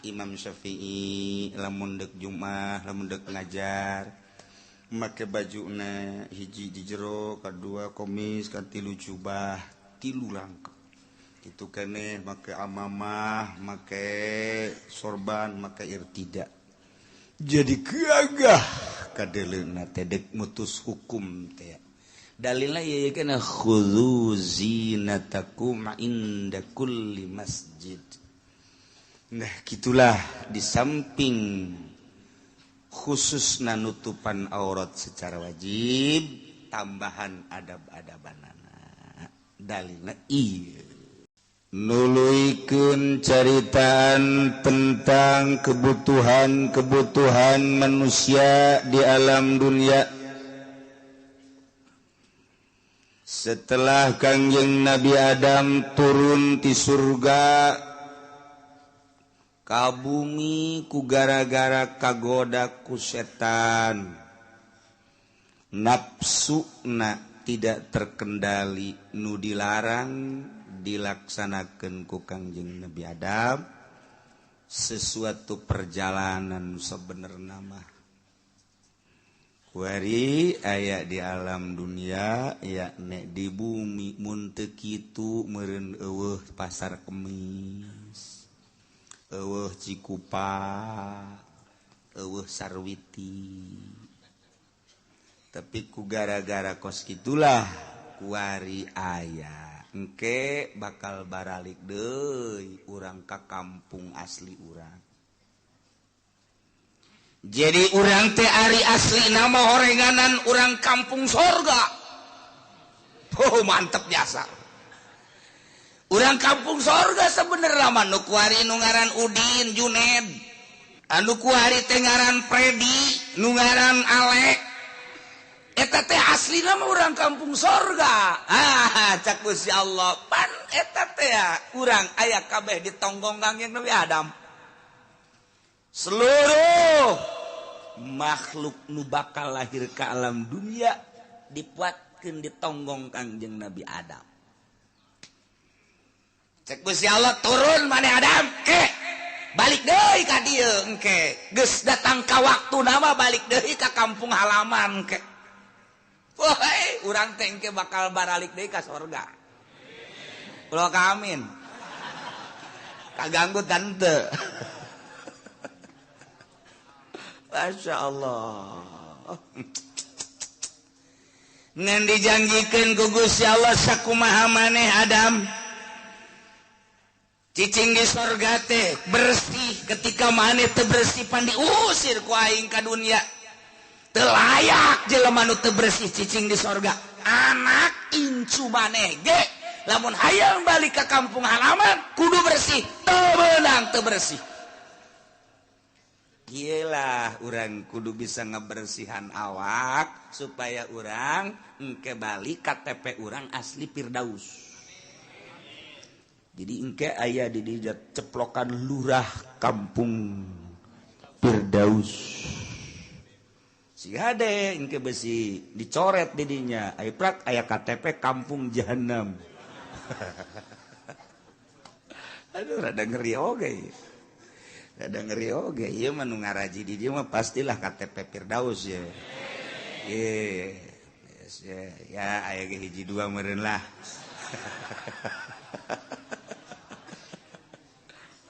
Imam Syafi'i lamun deuk Jumat, lamun deuk ngajar make bajuna hiji di jero, kadua komis, katilu jubah, tilu langkep. Itu keneh make amamah, make sorban, make irtida. Jadi gagah kadeleuna teh deuk mutus hukum teh. Dalilna ieu kana khudzu zinatakum inda kulli masjid. Nah gitulah, di samping khususna nutupan aurat secara wajib, tambahan adab-adabanana. Dalilna ieu. Nuluykeun caritaan tentang kebutuhan-kebutuhan manusia di alam dunia. Setelah Kangjeng Nabi Adam turun ti surga ka bumi ku gara-gara kagoda ku setan, nafsuna tidak terkendali, nu dilarang dilaksanakan ku Kangjeng Nabi Adam. Sesuatu perjalanan sebenarnya mah kuari aya di alam dunia, yakni di bumi. Mun teu kitu meureun eueuh Pasar Kemis, eueuh Cikupa, eueuh Sarwiti. Tapi ku gara-gara kos kitulah kuari aya. Engke bakal baralik deui urang ka kampung asli urang. Jadi urang teh ari asli nama horenganan urang kampung sorga. Oh mantep jasa. Urang kampung sorga sebenarnya mah nu kuari nu ngaran Udin, Juned. Anu kuari teh ngaran Predi, nu ngaran Alek. Eta teh asli nama urang kampung sorga. Ah, cak Gusti Allah, pan eta teh urang aya kabeh ditonggong Kangjeng Nabi Adam. Seluruh makhluk nu bakal lahir ke alam dunia dipuatkeun ditonggong Kangjeng Nabi Adam. Cek Gusti Allah, turun maneh Adam ke balik deui ka dieu engke. Geus datang ka waktu nama balik deui ka kampung halaman ke. Woi, urang teh engke bakal baralik deui ka sorga. Ulah amin. Kaganggu tante. Masya Allah. Ngan dijanjikeun ku Gusti Allah sakumaha maneh Adam. Cicing di sorga teh bersih, ketika maneh teu bersih pan diusir ku aing ka dunia. Teu layak jelema nu teu bersih cicing di sorga. Anak incu maneh ge lamun hayang balik ka kampung halaman kudu bersih, teu meunang teu bersih. Iyalah urang kudu bisa ngebersihan awak supaya urang engke balik KTP urang asli Firdaus. Jadi engke aya di dieu ceplokan lurah kampung Firdaus. Si hade engke besi dicoret didinya, aya prak aya KTP kampung Jahanam. Aduh rada ngeri oge. Rada ngeri oge, ieu mah nu ngaraji di dieu mah pastilah KTP Firdaus ya. Ye. Yes, ya, ya aya ge hiji dua meureun lah.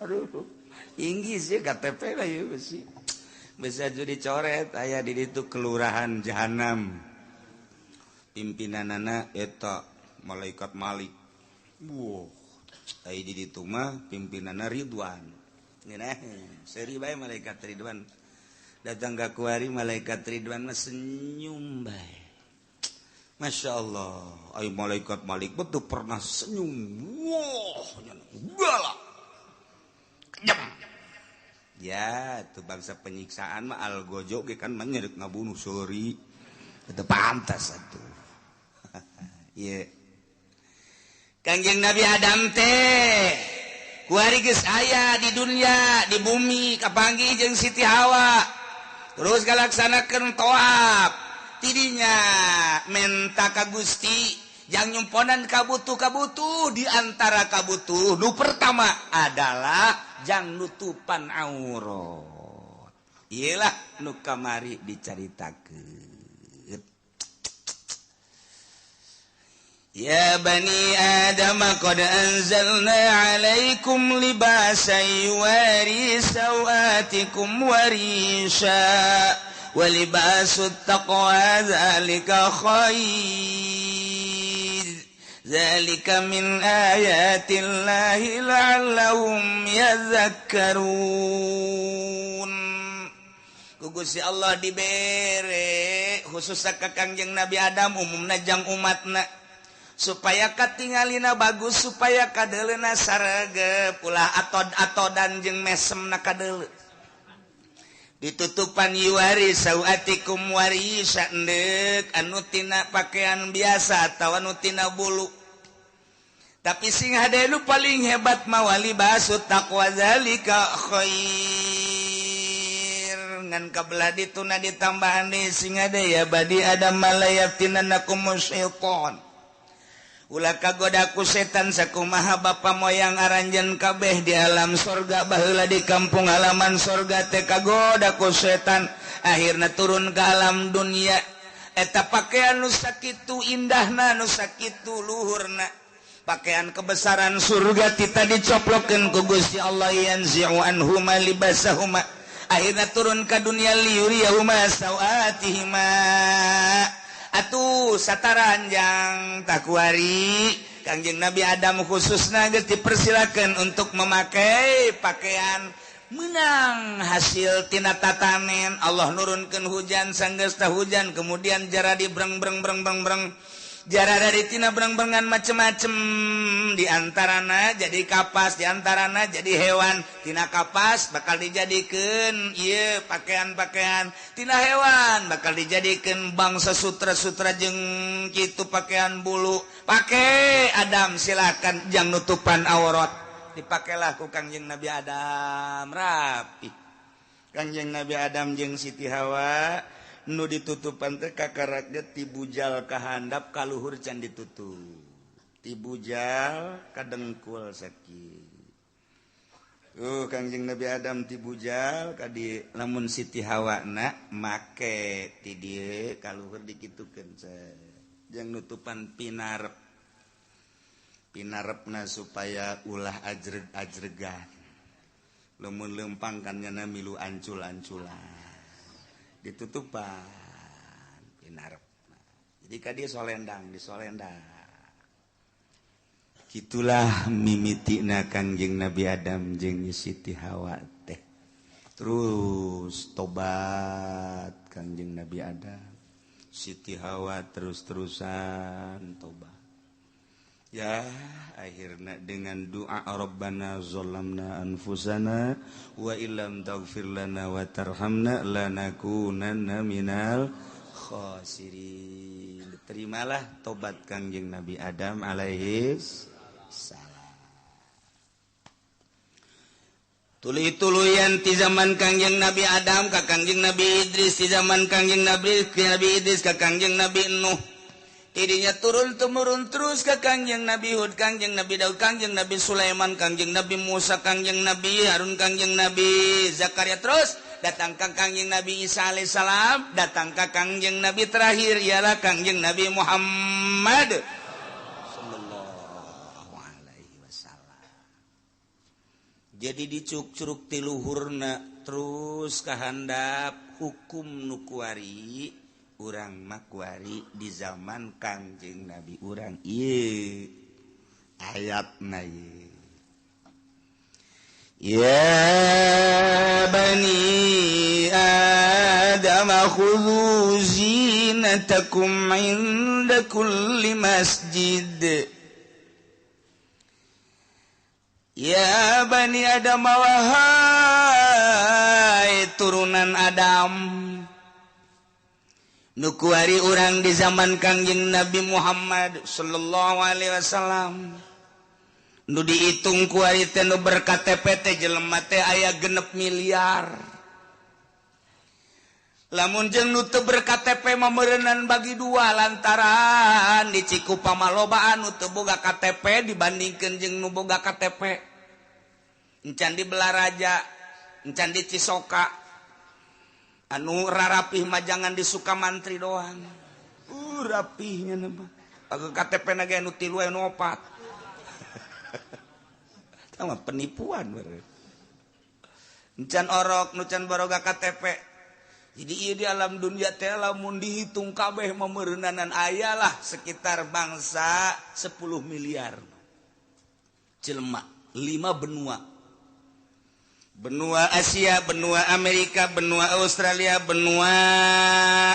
Aduh, inggris ya KTP lah ya besi. Bisa jadi dicoret aya di ditu kelurahan Jahanam. Pimpinanana eta malaikat Malik. Wow, aya di ditu mah pimpinanana Ridwan. Ngeunah, seuri bae malaikat Ridwan. Datang ka kuari malaikat Ridwan mah senyum bae. Masya Allah, ay malaikat Malik betul pernah senyum. Wah, galak. Kejam. Ya, itu bangsa penyiksaan mah algojo ge kan mah nyeurek ngabunuh seuri. Itu pantas atuh. Ye. Kangjeng Nabi Adam teh kuari geus aya di dunia, di bumi kapanggih jeung Siti Hawa. Terus ngalaksanakeun tawaf. Tidinya menta ka Gusti, Jang nyumponan kabutuh-kabutuh di antara kabutuh nu pertama adalah jang nutupan aurat. Iyalah nu kamari dicaritakeun. Ya bani Adam qad anzalna alaikum libasan yuwari sawatikum warisha wa libasut taqwa dzalika khair dzalika min ayatillahi la'allahum yadhakkarun. Ku Gusti Allah dibere khusus ka Kangjeng Nabi Adam umumna jang umatna supaya katingalina bagus supaya kadeleuna sarege ulah atod-atodan jeung mesemna kadele ditutupan yuwari sawatikum warisa endek anu tina pakaian biasa atawa anu tina bulu tapi sing hade nu paling hebat mawali basut taqwa zalika khair ngan kabelah dituna ditambahan deui sing hade ya badi adam malayatinanakum syaitan ulah kagoda ku setan sakumaha bapa moyang aranjeun kabeh di alam sorga baheula di kampung halaman sorga teh kagoda ku setan akhirna turun ke alam dunia eta pakaian nu sakitu indahna nu sakitu luhurna pakaian kebesaran surga tita dicoplokeun ku Gusti Allah yanzi'u anhuma libasahuma akhirna turun ka dunia liyuriyahuma sawatihima. Atuh sataranjang takuari Kangjeng Nabi Adam khususna geus dipersilakan untuk memakai pakaian menang hasil tina tatanen. Allah nurunkeun hujan sanggeus tah hujan kemudian jara di breng breng breng breng breng jara dari tina breng-brengan macem-macem diantarana jadi kapas diantarana jadi hewan tina kapas bakal dijadikeun ieu pakaian-pakaian tina hewan bakal dijadikeun bangsa sutra-sutra jeung kitu pakaian bulu pake Adam silakan jang nutupan aurat dipakelah ku Kangjeng Nabi Adam rapi Kangjeng Nabi Adam jeung Siti Hawa nu ditutupan teh kakaraknya ti bujal ka handap ka luhur can ditutup ti bujal ka dengkul sakitu. Kangjeng Nabi Adam ti bujal ka di lamun Siti Hawa na make ti dieu ka luhur dikitukeun jeung nutupan pinarep pinarepna supaya ulah ajreg-ajregan lamun lempang kan nyana milu ancul-anculan ditutupan pinarep. Jadi ka dia solendang disolendang. Kitulah mimitina Kangjeng Nabi Adam jeung Siti Hawa teh. Terus tobat Kangjeng Nabi Adam, Siti Hawa terus-terusan tobat. Ya, akhirnya dengan doa Rabbana zalamna anfusana wa illam taghfir lana wa tarhamna lanakunanna minal khasirin. Terimalah tobat Kangjeng Nabi Adam alaihi salam. Tuluy-tuluyan ti zaman Kangjeng Nabi Adam ka Kangjeng Nabi Idris, ti zaman Kangjeng Nabi Idris ka Kangjeng Nabi Nuh. Tidinya turun temurun terus ke Kangjeng Nabi Hud, Kangjeng Nabi Daud, Kangjeng Nabi Sulaiman, Kangjeng Nabi Musa, Kangjeng Nabi Harun, Kangjeng Nabi Zakaria, terus datang ke Kangjeng Nabi Isa alaihissalam, datang ke Kangjeng Nabi terakhir ialah Kangjeng Nabi Muhammad sallallahu alaihi wasallam. Jadi dicuk-curuk tiluhurna terus kahandap hukum nu kuari urang makuari di zaman Kangjeng Nabi urang ieu ayatna ieu ya bani Adam khudhu zinatakum inda kulli masjid. Ya bani Adam wahai turunan Adam nu kuari urang di zaman Kangjeng Nabi Muhammad sallallahu alaihi wasallam nu dihitung kuari teh nu ber-KTP teh jelema teh aya 6 miliar. Lamun jeung nu teu ber-KTP memerenan bagi dua, lantaran di Cikupa mah loba anu teu boga KTP dibandingkeun jeung nu boga KTP. Encan di Balaraja, encan di Cisoka, anu rarapih mah jangan di Sukamantri doang. Rapihnya nama KTP na ge anu tilu, anu opat. Sama penipuan encan orok nu can baroga KTP. Jadi ieu di alam dunia teh lamun dihitung kabeh meureunanan aya lah sekitar bangsa 10 miliar jelema, 5 benua, benua Asia, benua Amerika, benua Australia, benua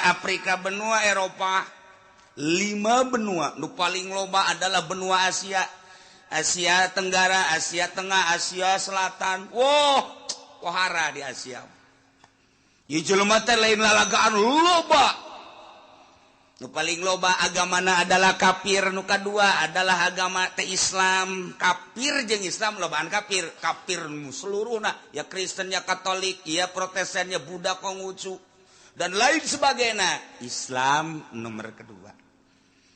Afrika, benua Eropa. Lima benua. Nu paling loba adalah benua Asia. Asia Tenggara, Asia Tengah, Asia Selatan. Wow, pohara di Asia. Ieu jelema teh lain lalagaan, loba. Nu paling loba agamana adalah kafir, nu kadua adalah agama teh Islam. Kafir jeung Islam lobaan kafir. Kafir nu seluruhna, ya Kristen, ya Katolik, ya Protestan, ya Buddha, Konghucu dan lain sebagainya. Islam nomor kedua.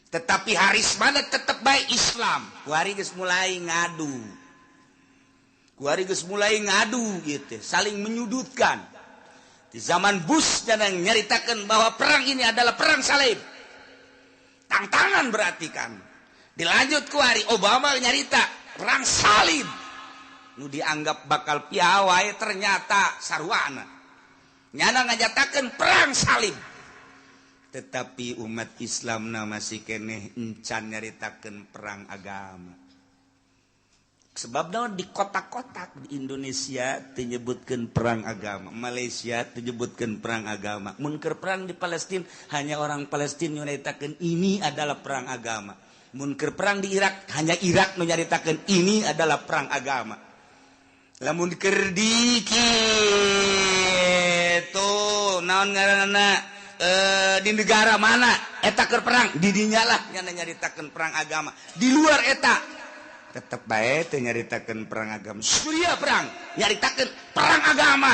Tetapi haris mana tetap baik Islam. Kuari geus mulai ngadu. Kuari geus mulai ngadu gitu, saling menyudutkan. Di zaman Bush jangan nyaritakan bahwa perang ini adalah perang salib. Tantangan berarti kan. Dilanjut kuari Obama nyarita perang salib. Nu dianggap bakal piawai ternyata sarwana. Nyana ngajatakeun perang salib. Tetapi umat Islam na masih keneh encan nyaritakeun perang agama. Sebab naon, di kotak-kotak di Indonesia menyebutkan perang agama, Malaysia menyebutkan perang agama. Mun keur perang di Palestina, hanya orang Palestina nyaritakeun ini adalah perang agama. Mun keur perang di Irak, hanya Irak nu nyaritakeun ini adalah perang agama. Lamun keur di kitu naon ngaranna, di negara mana eta keur perang, di dinya lah nya nyaritakeun perang agama. Di luar eta tetep bae teu nyaritakeun perang agama. Suriah perang nyaritakeun perang agama.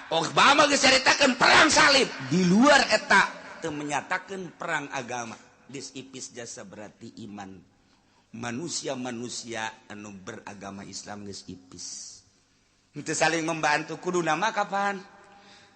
Obama geus nyaritakeun perang salib. Di luar eta teu menyatakeun perang agama. Geus ipis jasa berarti iman manusia-manusia anu beragama Islam geus ipis. Henteu saling membantu. Kudu nama kapan?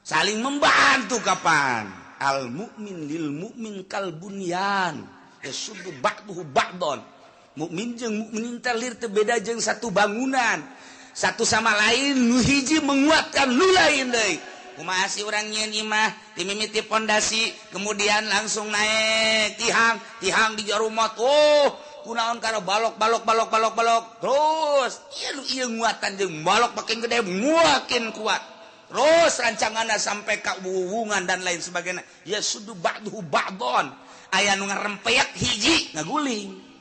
Saling membantu kapan? Al mukmin lil mukmin kal bunyan yasuddu ba'duhu ba'don. Mukmin jeung mukmin teh lir teu beda jeung satu bangunan. Satu sama lain, nu hiji menguatkan nu lain deui. Kumaha sih urang nyieun imah, dimimiti pondasi, kemudian langsung naik tihang, tihang di jarumot. Oh, kunaon? Karena balok, balok, balok, balok, balok. Terus ieu nu ieu nguatan jeung balok makin gede makin kuat. Terus rancanganna sampai ka wuwungan dan lain sebagainya. Yasuddu ba'duhu ba'don. Aya nu ngarempeyak hiji ngaguling.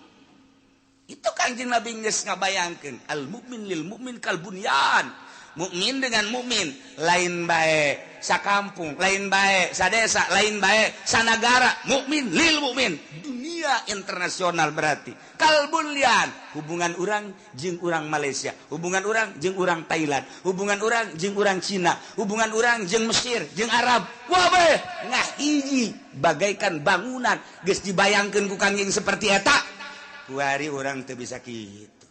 Itu Kangjeng Nabi geus ngabayangkeun al mukmin lil mukmin kal bunyan. Mukmin dengan mukmin lain bae sakampung, lain bae sadesa, lain bae sanagara, mukmin lil mukmin dunia internasional berarti kal bunyan. Hubungan urang jeung urang Malaysia, hubungan urang jeung urang Thailand, hubungan urang jeung urang Cina, hubungan urang jeung Mesir, jeung Arab, wabeh ngahiji bagaikan bangunan. Geus dibayangkeun ku Kangjeng seperti eta. Kuari urang teu bisa kitu.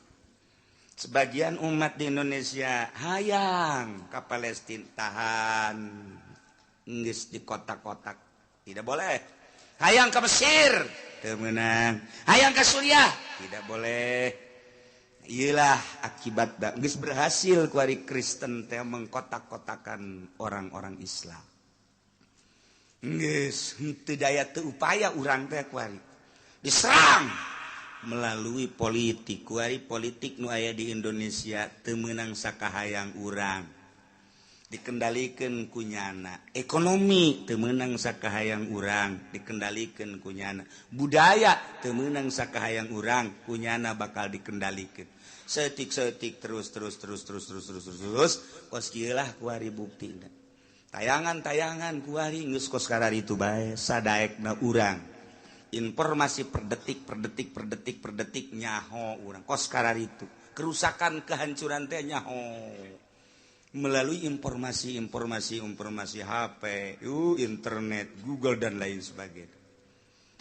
Sebagian umat di Indonesia hayang ke Palestina, tahan, geus di kotak-kotak, tidak boleh. Hayang ke Mesir teu meunang, hayang ke Suriah tidak boleh. Iyalah akibat geus berhasil kuari Kristen teh mengkotak-kotakan orang-orang Islam. Geus henteu daya teu upaya urang teh kuari diserang melalui politik. Kuari politik nu aya di Indonesia teu meunang sakahayang urang, dikendalikan kunyana. Ekonomi teu meunang sakahayang urang, dikendalikan kunyana. Budaya teu meunang sakahayang urang, kunyana bakal dikendalikan setik-setik, terus terus terus terus terus terus terus terus. Kos kieu lah kuari buktina tayangan-tayangan kuari geus kos kararitu bae. Sadaekna urang informasi per detik, per detik, per detik, per detik nyaho urang kos kararitu. Kerusakan, kehancuran teh nyaho. Melalui informasi-informasi informasi HP, internet, Google dan lain sebagainya.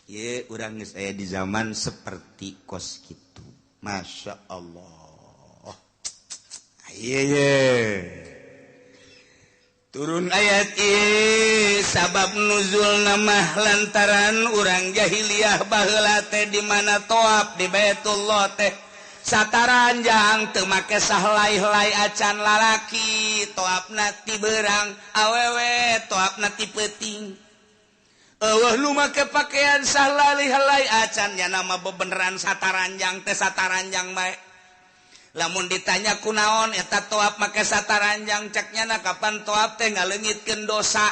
Ye, urang geus aya di zaman seperti kos kitu. Masya Allah. Ieu ye. Turun ayat ieu sabab nuzul nama lantaran urang jahiliyah baheula teh di mana toab di Baitullah teh sataranjang teu make sahlai-helai acan lalaki toabna ti beurang awewe toabna ti peuting. Eueuh nu make pakaian sahlai-helai acan nya nama bebeneran sataranjang teh sataranjang bae. Lamun ditanya kunaon eta toab make sataranjang cek nyana kapan toab teh ngaleungitkeun dosa.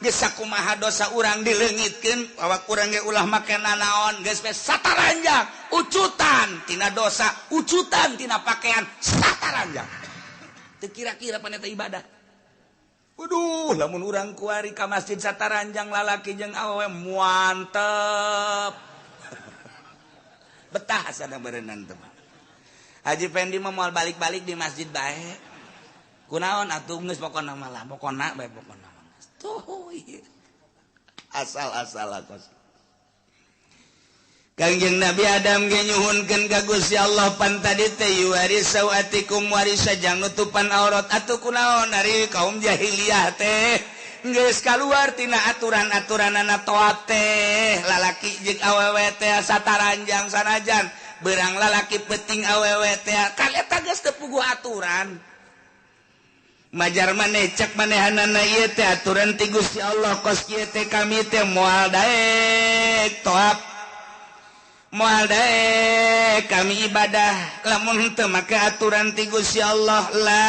Geus sakumaha dosa urang dileungitkeun awak urang ge ulah make nanaon geus we sataranjang ucutan tina dosa ucutan tina pakaian sataranjang. Teu kira-kira pan eta ibadah. Waduh, lamun urang kuari ka masjid sataranjang lalaki jeung awewe muantep. Betah asana berenang teh. Haji Fendi mah moal balik-balik di masjid bae. Kunaon atuh geus pokona mah lah, pokona bae pokona mah. Tuh ieu. Asal-asal kos. Kangjeng Nabi Adam ge nyuhunkeun ka Gusti Allah pan tadi teh yuwari sawatikum warisa jang nutupan aurat atuh kunaon ari kaum jahiliyah teh geus kaluar tina aturan-aturanana toat teh lalaki jeung awewe teh sataranjang sanajan berang lalaki penting awewe teh kan eta geus teu puguh aturan. Majar maneh cek manehanana ieu teh aturan ti Gusti Allah kos kieu teh kami teh moal daek toab moal daek kami ibadah lamun teu make aturan ti Gusti Allah la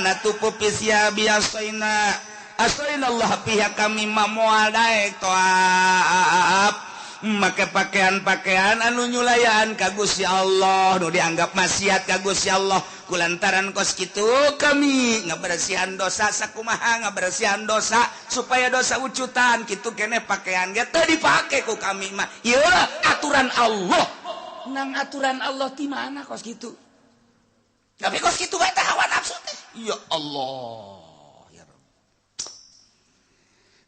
natupu pisia biasaina asaina Allah pihak kami mah moal daek toab make pakaian-pakaian anu nyulayaan ka Gusti Allah nu dianggap maksiat ka Gusti Allah kulantaran kos kitu kami ngabersihan dosa sakumaha ngabersihan dosa supaya dosa ucutan kitu keneh pakaian ge teu dipake ku kami mah ieu aturan Allah nang aturan Allah ti mana kos kitu tapi kos kitu bae teh hawa nafsu teh ya Allah.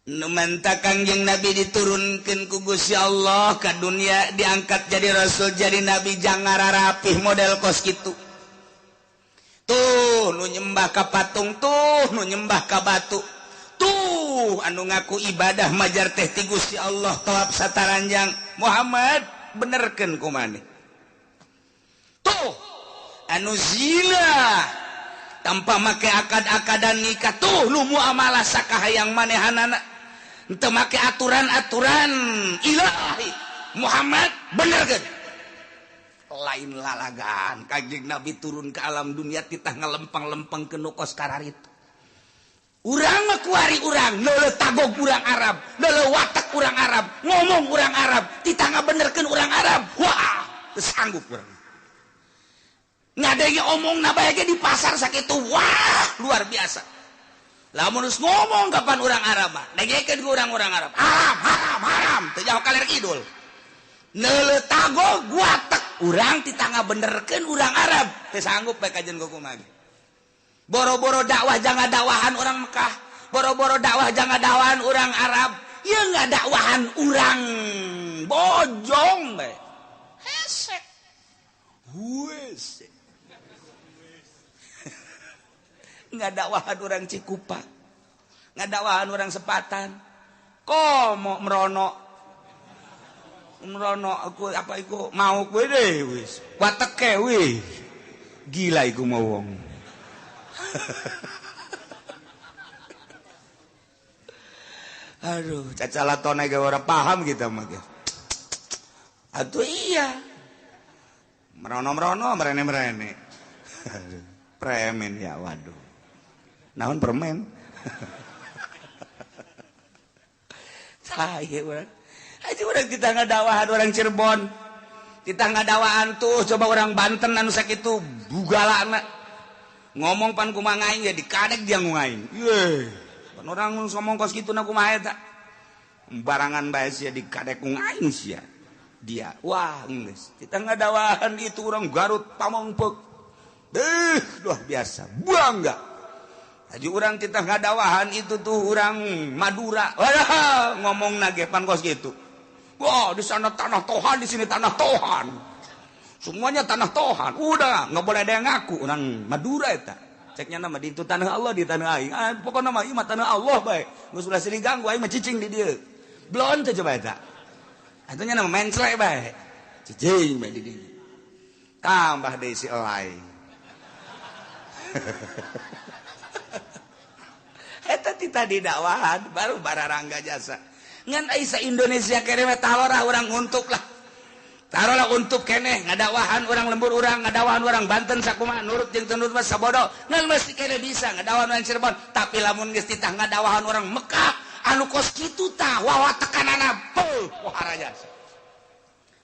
Numanta Kangjeng Nabi diturunkan ku Gusti Allah ka dunia diangkat jadi rasul jadi nabi jangan rapih model kos kitu. Tuh nu nyembah ka patung tuh nu nyembah ka batu tuh anu ngaku ibadah majar teh ti Gusti Allah tawaf sataranjang Muhammad benerkeun ku maneh. Tuh anu zina tanpa make akad-akadan nikah tuh nu muamalah sakahayang manehanana teu make aturan-aturan ilahi Muhammad bener kan lain lalagan Kangjeng Nabi turun ke alam dunia titah ngalempang-lempang ke nu kos kararitu urang mah kuari urang leuleuh tagog urang Arab leuleuh watak urang Arab ngomong urang Arab titah ngabenerkeun urang Arab wah teu sanggup urang ngadenge omongna bae ge di pasar sakitu wah luar biasa. Lamun geus ngomong kapan urang Arab mah dengekeun ku urang-urang Arab haram haram haram teu jauh kaler kidul neuleuh tagog watek urang titah ngabenerkeun urang Arab teu sanggup bae kajen kumaha ge. Boro-boro dakwah jangan dakwahan urang Mekah, boro-boro dakwah jangan dakwahan urang Arab, ieu ngadakwahan urang Bojong bae hese huese. Ngadakwahan orang Cikupa, ngadakwahan orang Sepatan, komo merono, merono aku apa iku mau kowe deh wis, wateke wih, gila iku mau wong. Aduh, cacalatone ge ora paham kita mah ge. Atuh iya, merono-merono, merene-merene, premen ya waduh. Naon permen. Saya urang. Aja urang kita ngadakwahan orang Cirebon. Kita ngadawaan tuh coba orang Banten anu sakitu bugalana. Ngomong pan kumaha aing ya dikadek dia ngungaing. Ye. Pan orang ngomong kos kitu na kumaha eta. Barangan bae sia dikadek ngungaing sia. Dia wah geus. Kita ngadawaan itu orang Garut Pamongpeuk. Deh, luar biasa. Bangga. Haji urang titah ngadawahan itu tuh urang Madura. Wah, ngomong nage pan kos gitu. Wah, di sana tanah Tohan, di sini tanah Tohan. Semuanya tanah Tohan. Udah, nggak boleh ada yang ngaku orang Madura eta. Ceknya nama di itu tanah Allah di tanah aing. Ah, pokoknya mah ieu mah tanah Allah bae. Geus ulah silih ganggu aing mah cicing di dieu. Belon teh coba eta. Atunya nama menclek bae. Cicing bae di dieu. Tambah deui si elai. Eta tita di dakwahan baru bararangga jasa. Ngan ai sa Indonesia kene mah talorah urang untuk lah. Tarolah untuk keneh ngadakwahan urang lembur urang, ngadawahan urang Banten sakumaha nurut jeung teu nurut mah sabodo. Ngan mesti keneh bisa ngadawahan urang Cirebon, tapi lamun geus titah ngadawahan urang Mekah anu kos kitu tah wawa tekanana beuh pohara jasa.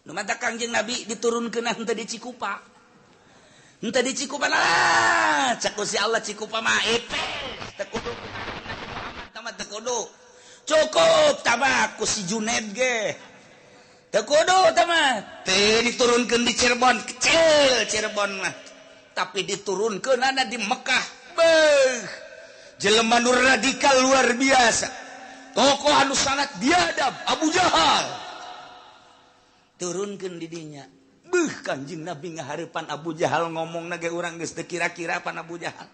Nu matak Kangjeng Nabi diturunkeun henteu di Cikupa. Henteu di Cikupa lah, cek si Allah Cikupa mah epes teu kudu Nabi Muhammad tah mah teu kudu. Cukup tah ku si Junaid ge. Teu kudu tah mah. Teu diturunkeun di Cirebon, kecil Cirebon mah. Tapi diturunkeunana di Mekah. Beuh. Jelema nu radikal luar biasa. Tokoh anu sangat biadab, Abu Jahal. Turunkeun di dinya. Beuh, Kanjeng Nabi ngahareupan Abu Jahal ngomongna ge urang geus teu kira-kira pan Abu Jahal.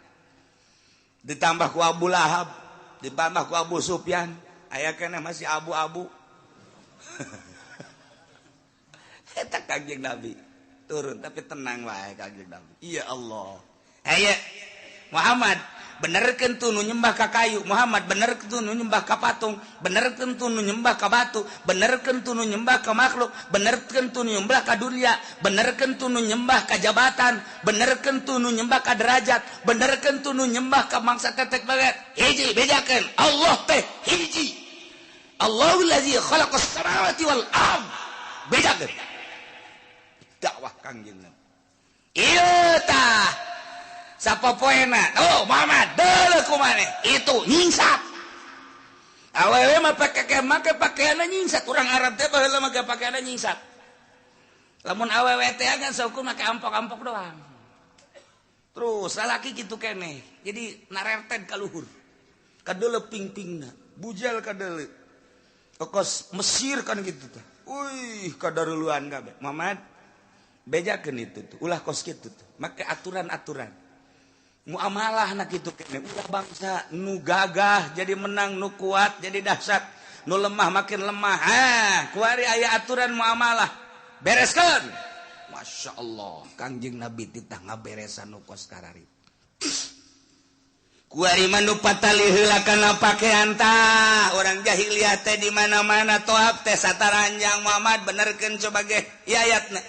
Ditambah ku Abu Lahab, ditambah ku Abu Sufyan, aya keneh masih abu-abu. Eta Kangjeng Nabi turun tapi tenang wae Kangjeng Nabi. Ya Allah. Aya Muhammad benerkeun tu nu nyembah ka kayu, Muhammad benerkeun tu nu nyembah ka patung, benerkeun tu nu nyembah ka batu, benerkeun tu nu nyembah ka makhluk, benerkeun tu nu nyembah ka dunia, benerkeun tu nu nyembah ka jabatan, benerkeun tu nu nyembah ka derajat, benerkeun tu nu nyembah ka mangsa tetek banget. Hiji bejakeun Allah teh hiji. Allahul ladzi khalaqas samawati wal ard. Bejakeun. Dakwah Kangjeng Nabi. Ieu tah sapopoena, oh Muhammad deuleu ku maneh itu nyingsat. Awewe mah pake make pakaianna nyingsat, urang Arab teh baheula make pakaianna nyingsat. Lamun awewe teh kan saukur make ampok-ampok doang. Terus lalaki kitu keneh. Jadi narerten ka luhur. Kadeuleu ping-pingna, bujal kadeuleu. Kos Mesir kan gitu teh. Wih, kadaruluan kabeh. Muhammad bejakeun itu tuh, ulah kos kitu tuh. Make aturan-aturan. Muamalah nak itu kene ulah bangsa nu gagah jadi menang, nu kuat jadi dahsyat, nu lemah makin lemah. Ah, kuari aya aturan muamalah. Bereskeun. Masya Allah, Kangjeng Nabi titah ngaberesan nu kos karari. Kuari mah nu patali heula kana pakean tah, urang jahiliyah teh di mana-mana toab teh sataranjang. Muhammad benerkeun coba ge ieu ayatna.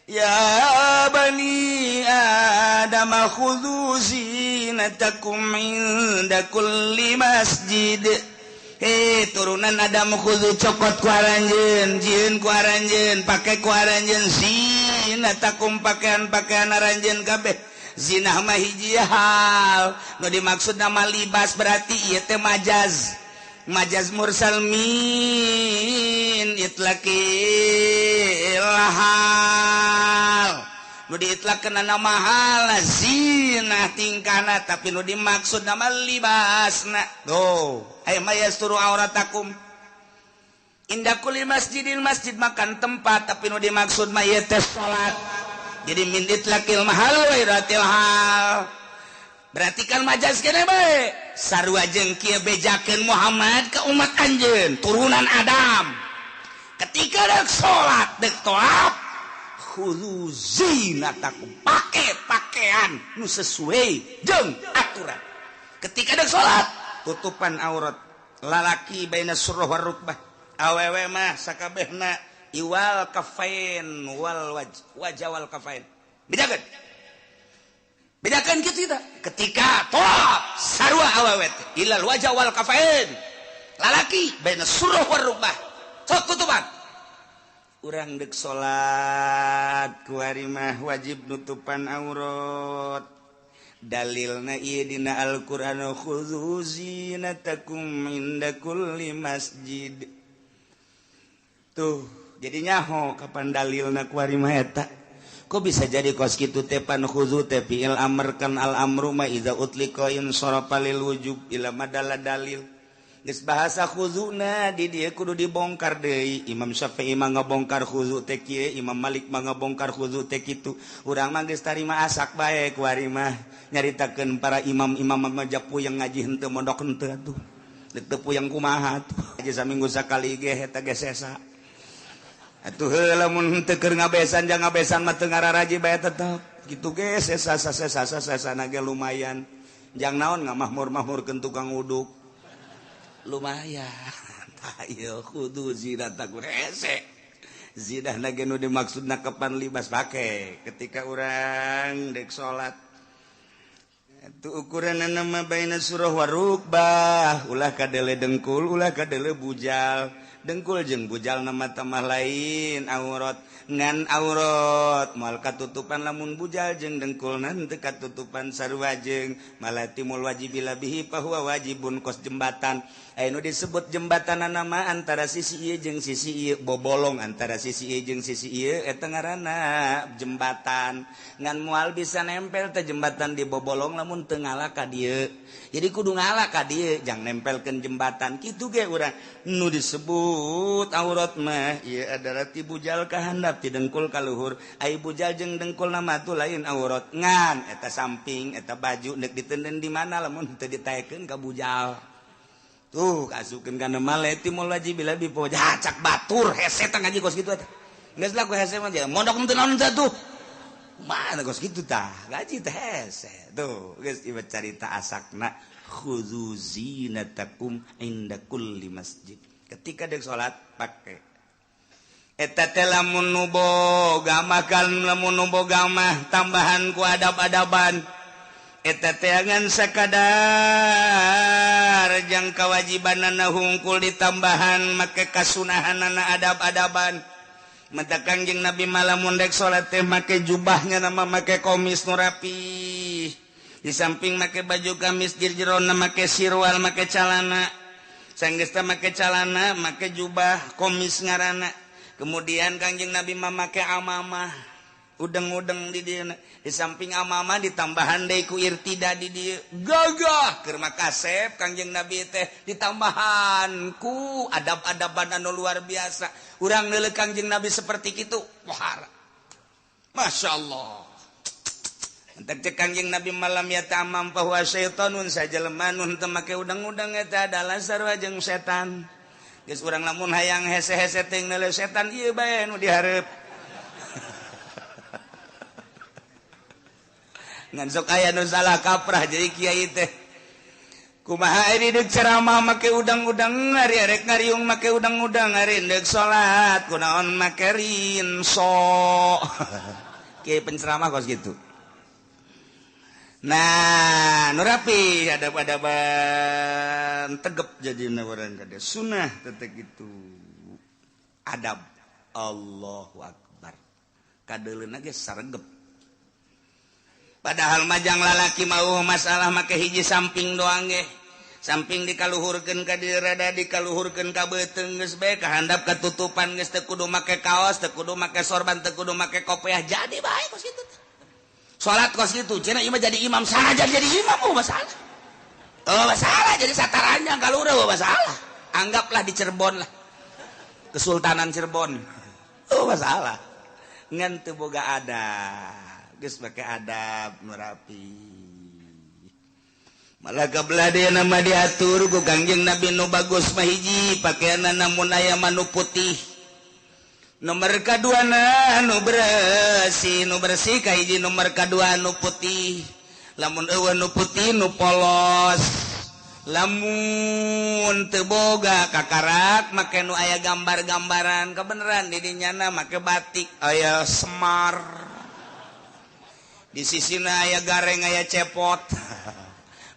Ya bani Adam khudhu zinatakum inda kulli masjid. Hei turunan Adam khudhu cokot ku aranjeun, jieun ku aranjeun, pake ku aranjeun zinatakum pakaian-pakaian aranjeun kabeh. Zinah mah hiji hal, nu dimaksud nama libas berarti ieu teh majaz. Majaz mursal min itlaqil hal. Nu diitlaqkeun nama hal zinah tingkahna, tapi nu dimaksud nama libasna. Tuh, aya mah yasturu auratakum. Inda kulli masjidil masjid makan tempat, tapi nu dimaksud mah ieu teh salat. Jadi min itlaqil mahal wa iratil hal. Berarti kan majaz kene bae. Sarua jeung kieu bejakeun Muhammad ke umat anjeun, turunan Adam. Ketika dek salat, dek tawaf, khudhu zinatakum, pake pakaian nu sesuai jeung aturan. Ketika dek salat, tutupan aurat lalaki baina surah war rukbah. Awewe mah sakabehna iwal kafain wal waj, wajah wal kafain. Bedakeun. Bedakan gitu kita. Ketika tawaf sarua awewe teh ilal wajah wal kafain. Lalaki baina surah war rukbah. Sok tutupan. Urang deuk salat kuari mah wajib nutupan aurat. Dalilna ieu dina Al-Qur'an khudzu zinatakum inda kulli masjid. Tuh, jadi nyaho kapan dalilna kuari mah eta. Kok bisa jadi kos kitu teh pan khudzu teh fi'il amr kan al amru ma idza utliqa in sarafa lil wujub ila madalla dalil. Geus bahasa khudzuna di dieu kudu dibongkar deui. Imam Syafi'i mah ngabongkar khudzu teh kieu, Imam Malik mah ngabongkar khudzu teh kitu. Urang mah geus tarima asak bae kuari mah nyaritakeun para imam-imam mah puyeng ngaji henteu mondok henteu atuh. Teu puyeng kumaha atuh. Aja saminggu sakali ge eta ge sesa. Atuh lamun teu keur ngabesan jang ngabesan mah teu ngararaji bae tetep kitu ge sesa sesa sesana ge lumayan. Jang naon ngamahmur-mahmurkeun tukang uduk. Lumayan. Tah ieu kudu zinatakum hese. Zinah ge nu dimaksudna kapan libas pake ketika urang dek salat. Itu ukuran nama baina surah warukbah ulah kadele dengkul ulah kadele bujal. Dengkul jeung bujal nama tamah lain aurat ngan aurat moal katutupan lamun bujal jeung dengkul teu katutupan sarua jeung malah timul wajib bihi fahuwa wajibun kos jembatan. Aya nu disebut jembatan nama antara sisi ieu jeung sisi ieu bobolong antara sisi ieu jeung sisi ieu eta ngaranna jembatan ngan moal bisa nempel teh jembatan di bobolong lamun teu ngala ka dieu. Jadi kudu ngala ka dieu jang nempelkeun jembatan kitu ge urang nu disebut aurat mah ieu adalah ti bujal ka handap ti dengkul ka luhur. Ai bujal jeung dengkul nama tu lain aurat ngan eta samping eta baju neuk ditenden di mana lamun teu ditaekeun ka bujal. Tuh kasukeun kana male timul wajib bila bi cak batur hese teh ngaji kos kitu eta. Geus lah ku hese mah mondok teu naon teh tuh. Mana kos kitu tah ngaji teh hese. Tuh geus ieu carita asakna khudzu zinatakum inda kulli masjid. Ketika dek salat pake eta teh lamun nu boga makan lamun nu boga mah tambahan ku adab-adaban eta teh ngan sakadar jang kawajibanana hungkul ditambahan make kasunahanana adab-adaban. Mata Kangjeng Nabi malamun dek salat teh make jubahnya nama make komis nu rapi. Di samping make baju gamis jerona make sirwal make calana. Sanggesta make calana make jubah komis ngaranna. Kemudian Kangjeng Nabi mah make amamah udeng-udeng di dieu. Di samping amamah ditambahan deui ku irtida di dieu. Gagah keur makasep Kangjeng Nabi teh ditambahan ku adab-adaban anu luar biasa. Urang neuleuh Kangjeng Nabi seperti kitu, wahara. Masya Allah. Entek cek Kangjeng Nabi malam ya tamam bahwa syaitanun sajelema nu teu make udeng-udeng eta adalah sarua jeung setan. Geus urang lamun hayang hese-hese teuing neuleuh setan ieu bae nu dihareup. Ngan sok aya nu salah kaprah jadi kiai teh. Kumaha ari deuk ceramah make udang-udang, ari arek ngariung make udang-udang, ari deuk salat kunaon make rinso. Kiai penceramah kos kitu. Nah, nu rapi adab-adaban tegep jadina urang kade sunah tetep kitu. Adab Allahu akbar. Kadeuleuna ge saregep. Padahal majang lalaki mau masalah make hiji samping doang ge. Samping dikaluhurkeun ka dieu rada dikaluhurkeun ka beuteung geus bae kahandap katutupan geus teu kudu make kaos, teu kudu make sorban, teu kudu make kopiah jadi bae kos kitu. Salat kos kitu cenah ieu mah jadi imam saja jadi imam oh masalah. Oh masalah jadi sataranjang kalura oh masalah. Anggaplah di Cirebon lah. Kesultanan Cirebon. Oh masalah. Ngan teu boga adab. Geus make adab merapi. Malah kabelah dia nama diatur ku Kangjeng Nabi nu bagus mah hiji pakaianna mun aya mah nu putih. Nomor kaduana nu bersih kahiji nomor kadua nu putih. Lamun eueuh nu putih nu polos. Lamun teu boga kakarak make nu aya gambar-gambaran kebeneran di dinyana make batik aya Semar. Di sisina aya gareng aya cepot.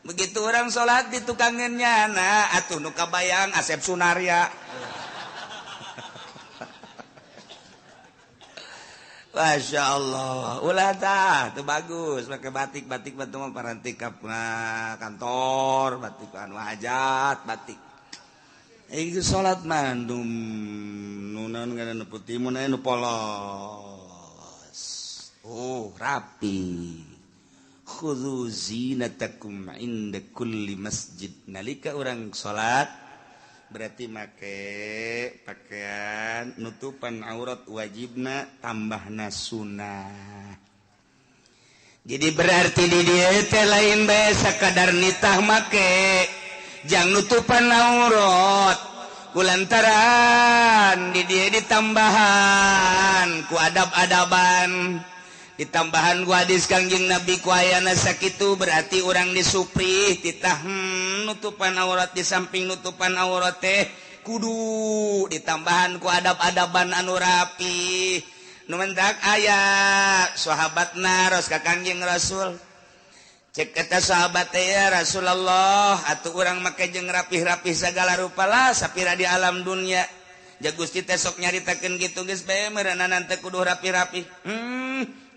Begitu orang sholat di tukangan nyana atuh nu kabayang Asep Sunarya. Masya Allah, ulah tah, itu bagus. Pakai batik, batik batu mah parantik kantor, batik anu hajat, batik. Ieu salat mah nu naon ngaranna putih mun aya nu polos. Oh rapi. Khudzu zinatakum inda kulli masjid. Nalika urang salat berarti make pakaian nutupan aurat wajibna tambahna sunnah. Jadi berarti di dieu teh lain bae sakadar nitah make jang nutupan aurat kulantaran di dieu ditambahan ku adab-adaban. Ditambahan ku hadis Kangjeng Nabi ku ayana sakitu berarti urang disuprih titah nutupan aurat di samping nutupan aurat teh kudu ditambahan ku adab-adaban anu rapi. Nu mentak aya sahabat naros ka Kangjeng Rasul. Cek eta sahabat teh ya Rasulullah atuh urang make jeung rapih-rapih sagala rupa lah sapira di alam dunia. Ja Gusti teh sok nyaritakeun kitu geus bae meureunana teh kudu rapi-rapi.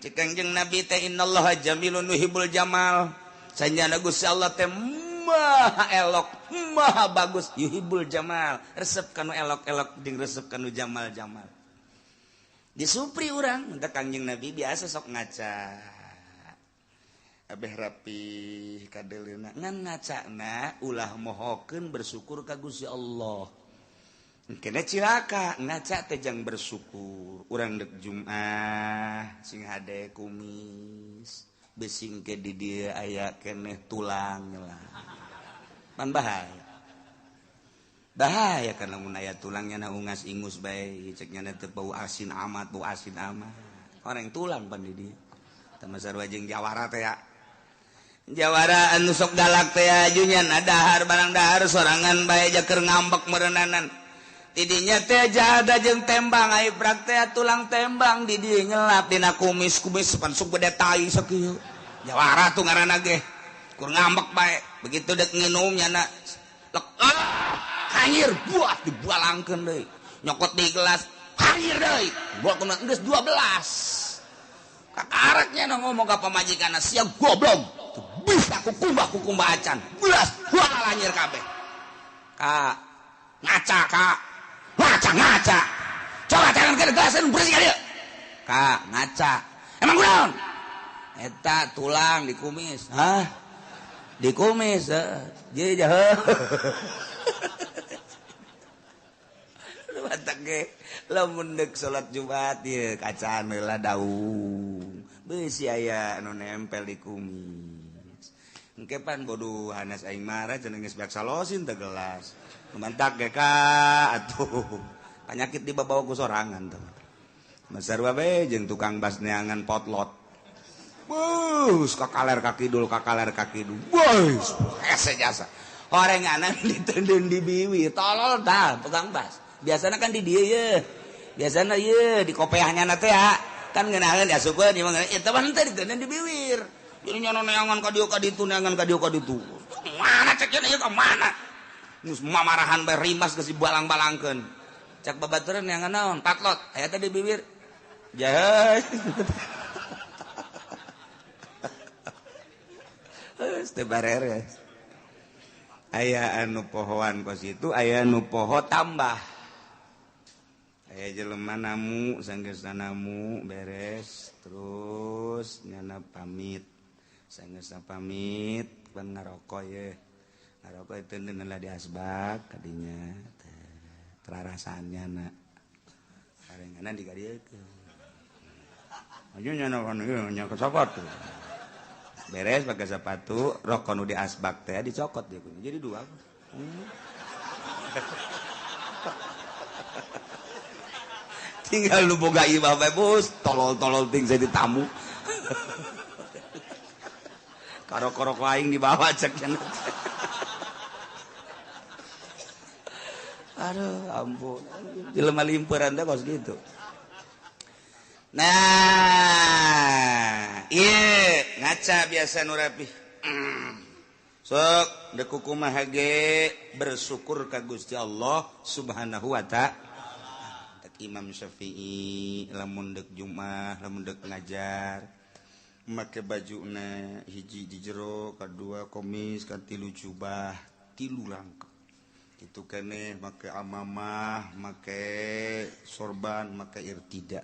Cek Kangjeng Nabi teh innallaha jamilun yuhibbul jamal. Sanjana Gusti Allah teh maha elok, maha bagus, yuhibbul jamal. Resep kanu elok-elok jeung resep kanu jamal-jamal. Disupri urang, mun Kangjeng Nabi biasa sok ngaca. Abeh rapi kadeleuna ngan ngacana ulah mohokeun bersyukur ka Gusti Allah. Kena cilaka ngaca teh jang bersyukur. Urang dek Jumat sing hade kumis besing ke di dieu aya keneh tulang lah. Pan bahaya. Bahaya karena mun aya tulangnya na ungas ingus bae cek nya teh bau asin amat, bau asin amat. Orang tulang pan di dieu. Tah sarua jeung jawara teh ya. Jawara anu sok galak teh ajunya na dahar barang dahar sorangan bae jaker ngambek meureunnanan. Tidinya teh jada jeung tembang ai prak teh tulang tembang di dieu nyelap dina kumis-kumis pan sok gede tai sakieu. Jawara tuh ngaranna ge. Kur ngambek bae. Begitu dek nginum nyana lek hanyir buat dibualangkeun deui. Nyokot di gelas hanyir deui. Buat kena geus 12. Kakareknya na ngomong ka pamajikanna sia goblok. Bisa kukumbah acan. Belas bual hanyir kabeh. Ka ngaca ka. Ngaca coba jangan ke gelasan bersih kali kak ngaca emang kunaon eta tulang dikumis hah dikumis jadi jahe batak ge lamun deuk salat Jumat ieu kacaan heula daung beusi aya anu nempel di kumis engke pan bodoh hanas aing marah cenah geus beak salosin teh gelas mantak ge ka atuh penyakit dibawa ku sorangan tuh. Masarwa bae jeung tukang bas neangan potlot. Bus kakaler ka kidul kakaler ka kidul. Bus hese jasa. Orenganan diteundeun di biwi tolol tah tukang bas. Biasana kan di dieu ye. Biasana ye di kopeahnya na teh ya. Kan ngeunaheun diasupkeun ieu mah eta mah henteu diteundeun di biwir. Jadi nyono neangan ka dieu ka ditu neangan ka dieu ka ditu. Mana cek ieu ka mana? Nus mamarahan bae rimas geus dibalang-balangkeun. Cak babaturan yang naon? Patlot. Aya teh di bibir. Jahe. Geus teu bareres. Aya anu pohoan kos itu, aya anu poho tambah. Aya jelema namu, sanggeusna namu beres, terus nyana pamit. Sanggeusna pamit, pan ngaroko ye. Ngaroko itu lah di asbak kadinya terarasannya na karenganan dikadiekeun aja nyana kan ieu nya ke sepatu beres pakai sepatu rokok nu di asbak teh dicokot dia punya jadi dua. Tinggal lu boga imah bae bos tolol-tolol ting jadi tamu karok-karok aing dibawa cek cenah. Aduh, ampun. Jelema limpuran teh kos gitu. Nah, ieu ngaca biasa nu rapih. Sok deuk kumaha ge bersyukur ka Gusti Allah Subhanahu wa ta'ala. Tek Imam Syafi'i lamun deuk Jumat, lamun deuk ngajar make bajuna hiji di jero, kadua komis, katilu jubah, tilu rangkep. Itu kene make amamah, make sorban, make irtida.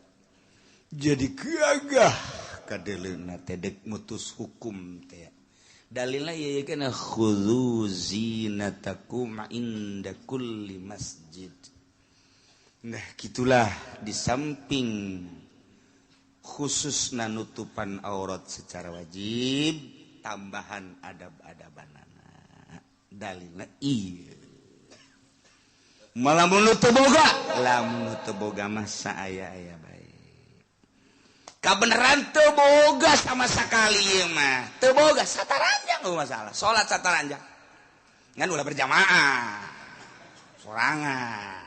Jadi gagah Kadeleuna teh dek mutus hukum teh. Dalilna ieu kana khudzu zinatakum inda kulli masjid. Nah, gitulah di samping khususna nutupan aurat secara wajib, tambahan adab-adabanana. Dalilna ieu. Malamun nu teu boga, lamun nu teu boga mah saaya-aya bae. Kabeneran teu boga sama sekali ieu mah. Teu boga sataranjang eueuh masalah. Salat sataranjang. Ngan ulah berjamaah. Sorangan.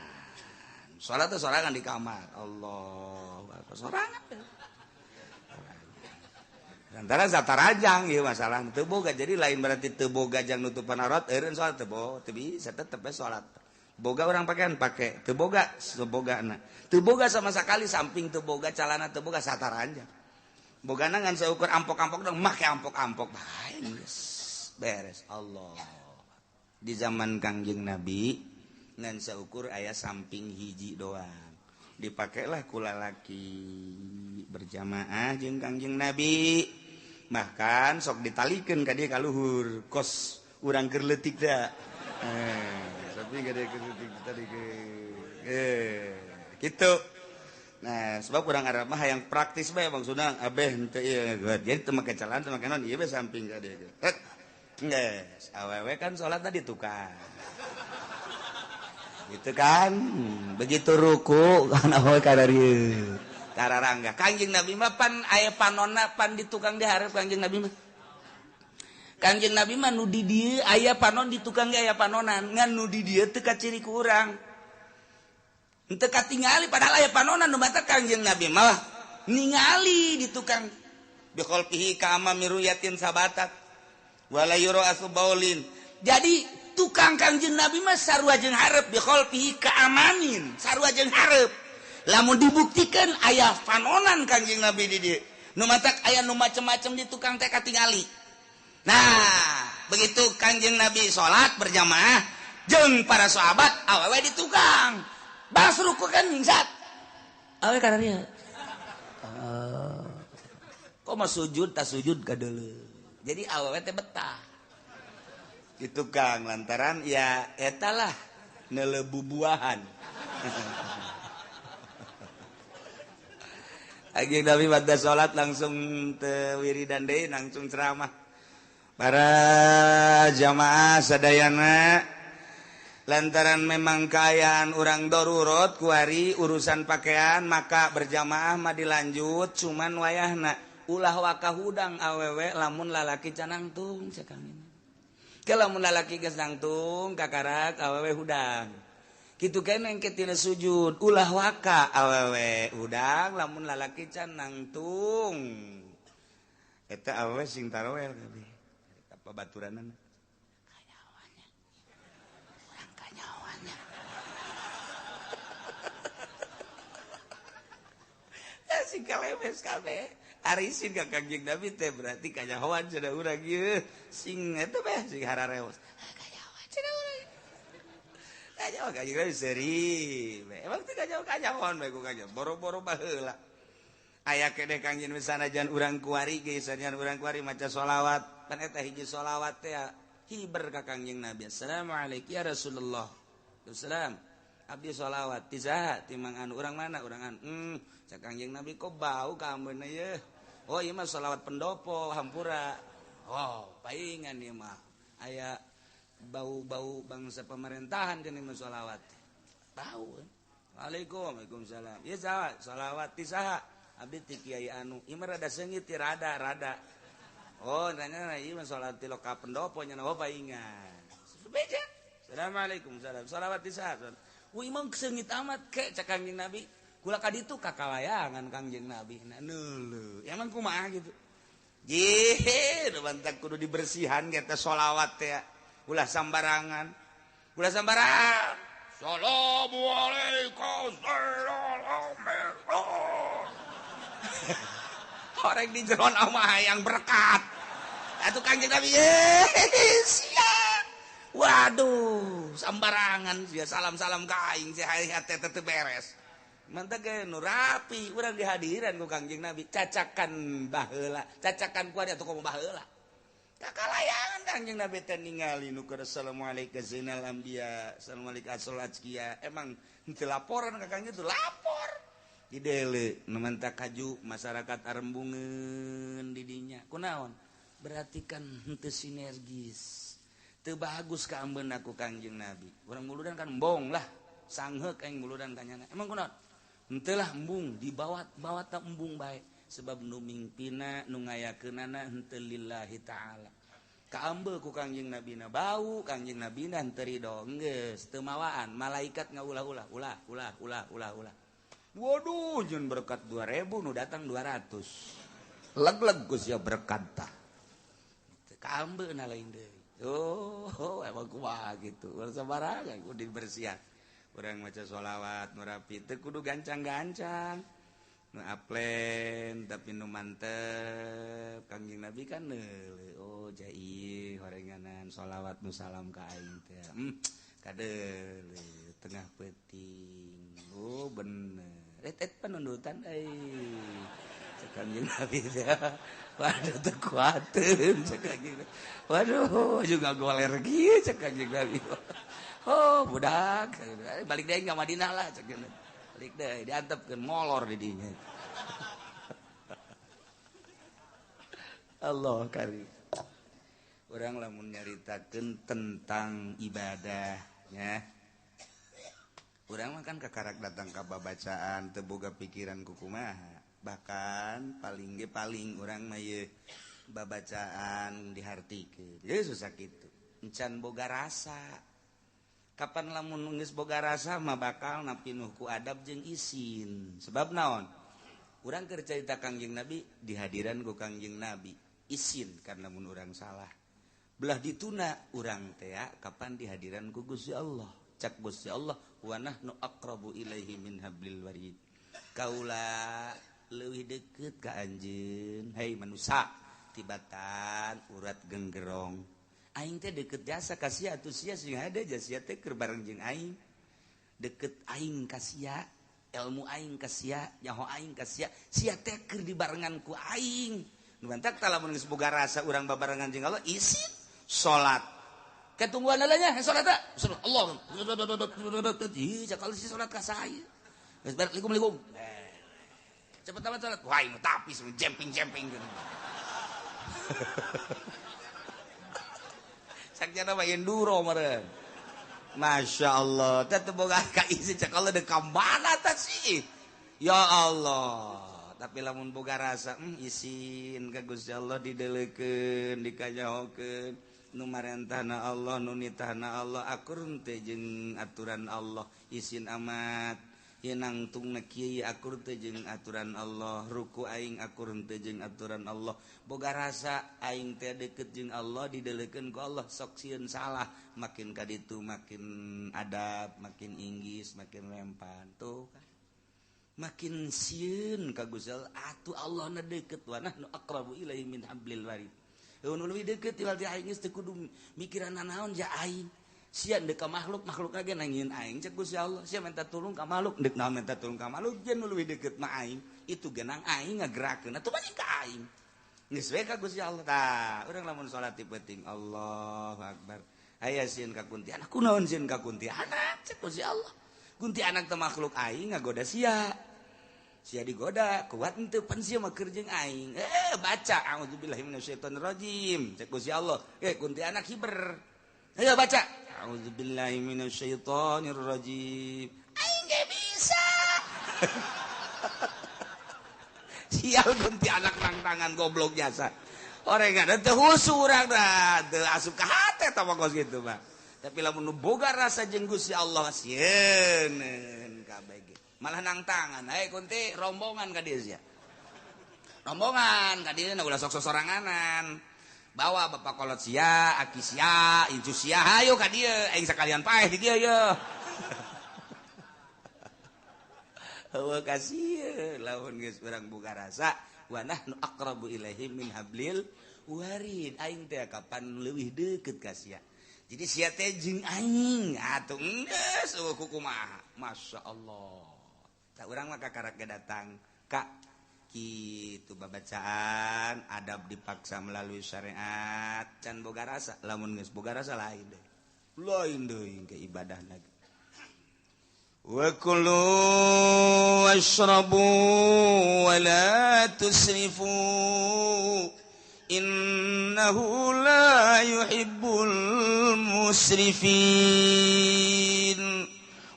Salat teh sorangan di kamar. Allah, sorangan. Antara satarajang ieu masalah teu boga, jadi lain berarti teu boga jang nutupan aurat eureun salat teu boga, teu bisa tetep we salat. Boga orang pakaian pake, teu boga sebogana. Teu boga sama sekali samping teu boga calana teu boga sataranjang. Bogana ngan saukur ampok-ampok dong make ampok-ampok bae geus beres. Allah. Di zaman Kangjeng Nabi ngan saukur aya samping hiji doang. Dipakailah ku lalaki berjamaah jeung Kangjeng Nabi. Bahkan sok ditalikeun ka dieu ka luhur kos urang keur leutik da. Tapi ka dieu keur leutik tadi ke kitu. Nah, sebab urang Arab mah hayang praktis bae maksudna abeh henteu ieu. Jadi teu make celana teu make naon ieu bae samping ka dieu. Geus, awewe kan salatna di tukang. Gitu kan, begitu ruku kan awewe ka dieu. Tararangga Kangjeng Nabi mah pan aya panonna pan di tukang dihareup Kangjeng Nabi mah. Kangjeng Nabi mah nu di dieu aya panon di tukang ge aya panonan, ngan nu di dieu teu kaciri ku urang. Henteu katingali padahal aya panonan nu batak Kangjeng Nabi mah ningali di tukang bi khalfihi ka amami ruyatin sabatat wala yura asbaulin. Jadi tukang Kangjeng Nabi mah sarua jeung hareup bi khalfihi ka amamin, sarua jeung hareup. Lamun dibuktikan aya panonan Kangjeng Nabi di dieu. Nu matak aya nu macem-macem di tukang teh katingali. Nah, begitu Kangjeng Nabi salat berjamaah jeung para sahabat awewe di tukang. Bas ruku kan nyingsat. Awewe kana dieu. Kok mah sujud ta sujud ka deuleu. Jadi awewe teh betah. Di tukang lantaran ya eta lah neuleuh bubuahan. Kangjeng Nabi pada salat langsung teu wiridan deui langsung ceramah. Para jamaah sadayana lantaran memang kaayaan urang darurat kuari urusan pakaian maka berjamaah mah dilanjut cuman wayahna ulah waka hudang awewe lamun lalaki canangtung cek kami. Ke lamun lalaki geus nangtung kakarak awewe hudang. Kitu keneh engke tina sujud ulah waka awewe hudang lamun lalaki can nangtung. Eta awewe sing taroel kabeh. Eta babaturanna. Kanyawannya. Urang kanyawannya. Ya sing kalemes kabeh. Ari sing ka Kangjeng Nabi teh berarti kanyahoan cenah urang ieu. Sing eta beh sing harareos. Kanyahoan cenah urang. Kanyaho Kangjeng Nabi seuri. Emang teh kanyaho kanyahoan bae ku kanyaho. Boro-boro baheula. Aya keneh Kangjeng Nabi sanajan urang kuari ge sanajan urang kuari maca sholawat. Pan eta hiji sholawat teh hiber ka Kangjeng Nabi. Assalamualaikum ya Rasulullah. Assalam. Abdi sholawat ti saha ti mang anu urang mana urang anu. Cak Kangjeng Nabi kok bau ka ambeuna ye. Oh ieu mah sholawat pendopo hampura. Oh, paingan ieu mah. Aya bau-bau bangsa pemerintahan kene mah sholawat. Bau. Waalaikum, waalaikumsalam. Ieu saha? Sholawat ti saha? Abdi ti kiai anu. Ieu mah rada seungit ti rada-rada. Oh, nanya ieu mah sholawat ti loka pendopo nya oh paingan. Beja. Assalamualaikum, salam. Sholawat ti saha? Wih, imam seungit amat ke cak Kangjeng Nabi. Kula ka ditu kakalayangan Kangjeng Nabi. Nah, neuleuh. Emang kumaha gitu. Jih, nu bantak kudu dibersihan ge teh sholawat teh. Ulah sambarangan. Ulah sambarangan. Assalamualaikum. Orang di jeron mah hayang berkat. Atuh Kangjeng Nabi, siap. Waduh, sambarangan sia salam-salam ka aing sia hayat teh teu beres. Mantap ge nu rapi urang dihadiran ku Kangjeng Nabi cacakan baheula, cacakan kuari atuh komo baheula. Kakalayangan Kangjeng Nabi teh ningali nu keur assalamualaikum zainal anbiya, assalamualaikum asal azkiya. Emang henteu laporan ka Kangjeng tuh lapor. Didele nu manta kaju masyarakat arembungeun di dinya. Kunaon? Berarti kan henteu sinergis. Teu bagus ka ambeuna ku Kangjeng Nabi. Urang muludan kan embong lah. Sangheuk aing muludan kanyana. Emang kunaon? Henteu lah embung, dibawa-bawa ta embung bae sebab nu mingpina nu ngayakeunana henteu lillahi taala. Kaambe ku Kangjeng Nabina bau, Kangjeng Nabina henteu ridho geus teu mawaan, malaikat ngaulah-ulah, ulah ulah ulah ulah ulah. Waduh, jeung berkat 2000 nu datang 200. Leg-leg ku sia berkat tah. Kaambe na lain deui. Oh, emang kumaha kitu. Urang sabarangan kudu dibersihan. Urang maca sholawat nu rapi teu kudu gancang-gancang. Nu aplen tapi nu mantep. Kangjeng Nabi kan neuleuh, oh jai horenganan sholawat nu salam ka aing teh. Kadeuleuh tengah peuting. Oh bener. Et penundutan euy. Cek Kangjeng Nabi teh. Waduh teu kuateun cek Kangjeng. Waduh juga goler kieu cek Kangjeng Nabi. Oh budak balik deui ka Madinah lah cek balik deui diantepkeun molor di dinya. Allah karim. Urang lamun nyaritakeun tentang ibadah nya. Urang mah kan kakarak datang ka babacaan teu boga pikiran kukumaha. Bahkan paling ge paling urang mah ieu babacaan dihartikeun. Geus susah kitu. Encan boga rasa. Kapan lamun geus boga rasa mah bakal napinuh ku adab jeung isin. Sebab naon? Urang keur carita Kangjeng Nabi dihadiran ku Kangjeng Nabi. Isin karena mun urang salah. Belah dituna urang teh kapan dihadiran ku Gusti Allah. Cak Gusti Allah wa nahnu aqrabu ilaihi min hablil warid. Kaula leuwih deukeut ka anjeun. Hei manusa tibatan urat genggerong. Aing teh deket jasa ka sia atuh sia sing hade sia teh keur bareng jeung aing. Deket aing ka sia, ilmu aing ka sia, nyaho aing ka sia, sia teh keur dibarengan ku aing. Nu mantak tah lamun geus boga rasa urang babarengan jeung Allah isin salat. Ketungguan nya salat teh. Allah. Ih, cakal si salat ka saya. Geus bareng likum-likum. Cepet amat salat. Wah, aing tapi jemping-jemping gitu. Sakjana mah enduro meureun. Masya Allah, teh teu boga ka isi cek Allah deuk ka mana tah sih. Ya Allah, tapi lamun boga rasa isin ka Gusti Allah dideleukeun, dikanyahokeun, nu marentahna Allah, nu nitahna Allah, akur teh jeung aturan Allah, isin amat. Ieu nangtungna kieu akur teh jeung aturan Allah, ruku aing akur teh jeung aturan Allah. Boga rasa aing teh deukeut jeung Allah, dideleukeun ku Allah, sok sieun salah, makin ka ditu makin adab, makin inggis, makin lempan tuh kan. Makin sieun ka Gusti Allah, atuh Allahna deukeut wa nahnu aqrabu ilaihi min hablil warid. Nu leuwih deukeut tiwal ti aing geus teu kudu mikiran naon ja aing. Sia deuk ka makhluk, makhluk lagi nangieun aing cek Gusti Allah. Sia minta tulung ka makhluk, deuk naon minta tulung ka makhluk, jeung nu leuwih deukeut mah aing. Itu genang aing ngagerakeun atuh balik ka aing. Geus we ka Gusti Allah tah. Urang lamun salat ti peuting Allahu Akbar. Aya sieun ka kuntianak, kunaon sieun ka kuntianak cek Gusti Allah. Kuntianak teh makhluk aing ngagoda sia. Sia digoda, kuat henteu pan sia mah keur jeung aing. Baca auzubillahi minasyaitonirrajim cek Gusti Allah. Kuntianak hiber. Ayo baca. A'udzubillahi minasyaitonirrajim. Aing ge bisa. Sial kuntianak nang tangan goblok jasa. Orang ada teu husu urang dah, teu asup ka hate tah mah kos kitu mah. Tapi lamun nu boga rasa jeung Gusti Allah sieun kabeh ge. Malah nang tangan, hei kunti rombongan ka dieu sia. Rombongan ka dieu ulah sok sosoranganan. Bawa bapak kolot sia, aki sia, incu sia, hayo ka dieu, aing sakalian paeh di dieu ye. Heueuh kasieun lamun geus urang boga rasa wa nahnu aqrabu ilaihi min hablil warid. Aing teh kapan leuwih deukeut ka sia. Jadi sia teh jeung aing atuh geus eueuh kukumaha. Masya Allah. Tak urang mah kakarak ge datang ka kitu babacaan adab dipaksa melalui syariat can boga rasa, lamun geus boga rasa lain deui. Lain deui ke ibadah lagi. Wa kulu washrabu wa la tusrifu innahu la yuhibbul musrifin.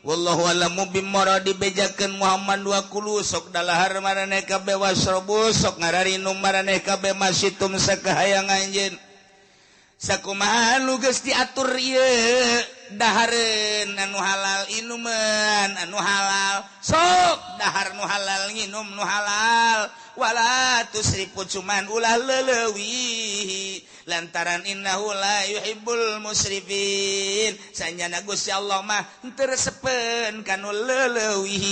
Wallahu alamu bimuradi bejakeun Muhammad wa kulu sok dalahar maraneh kabeh wasrabu sok ngararinum maraneh kabeh masitum sakahayang anjeun. Sakumaha nu geus diatur ieu dahareun anu halal inuman anu halal sok dahar nu halal nginum nu halal wala tusrifu cuman ulah leleuwih lantaran innahu la yuhibbul musrifin sanjana Gusti Allah mah teu resepeun kanu leleuwih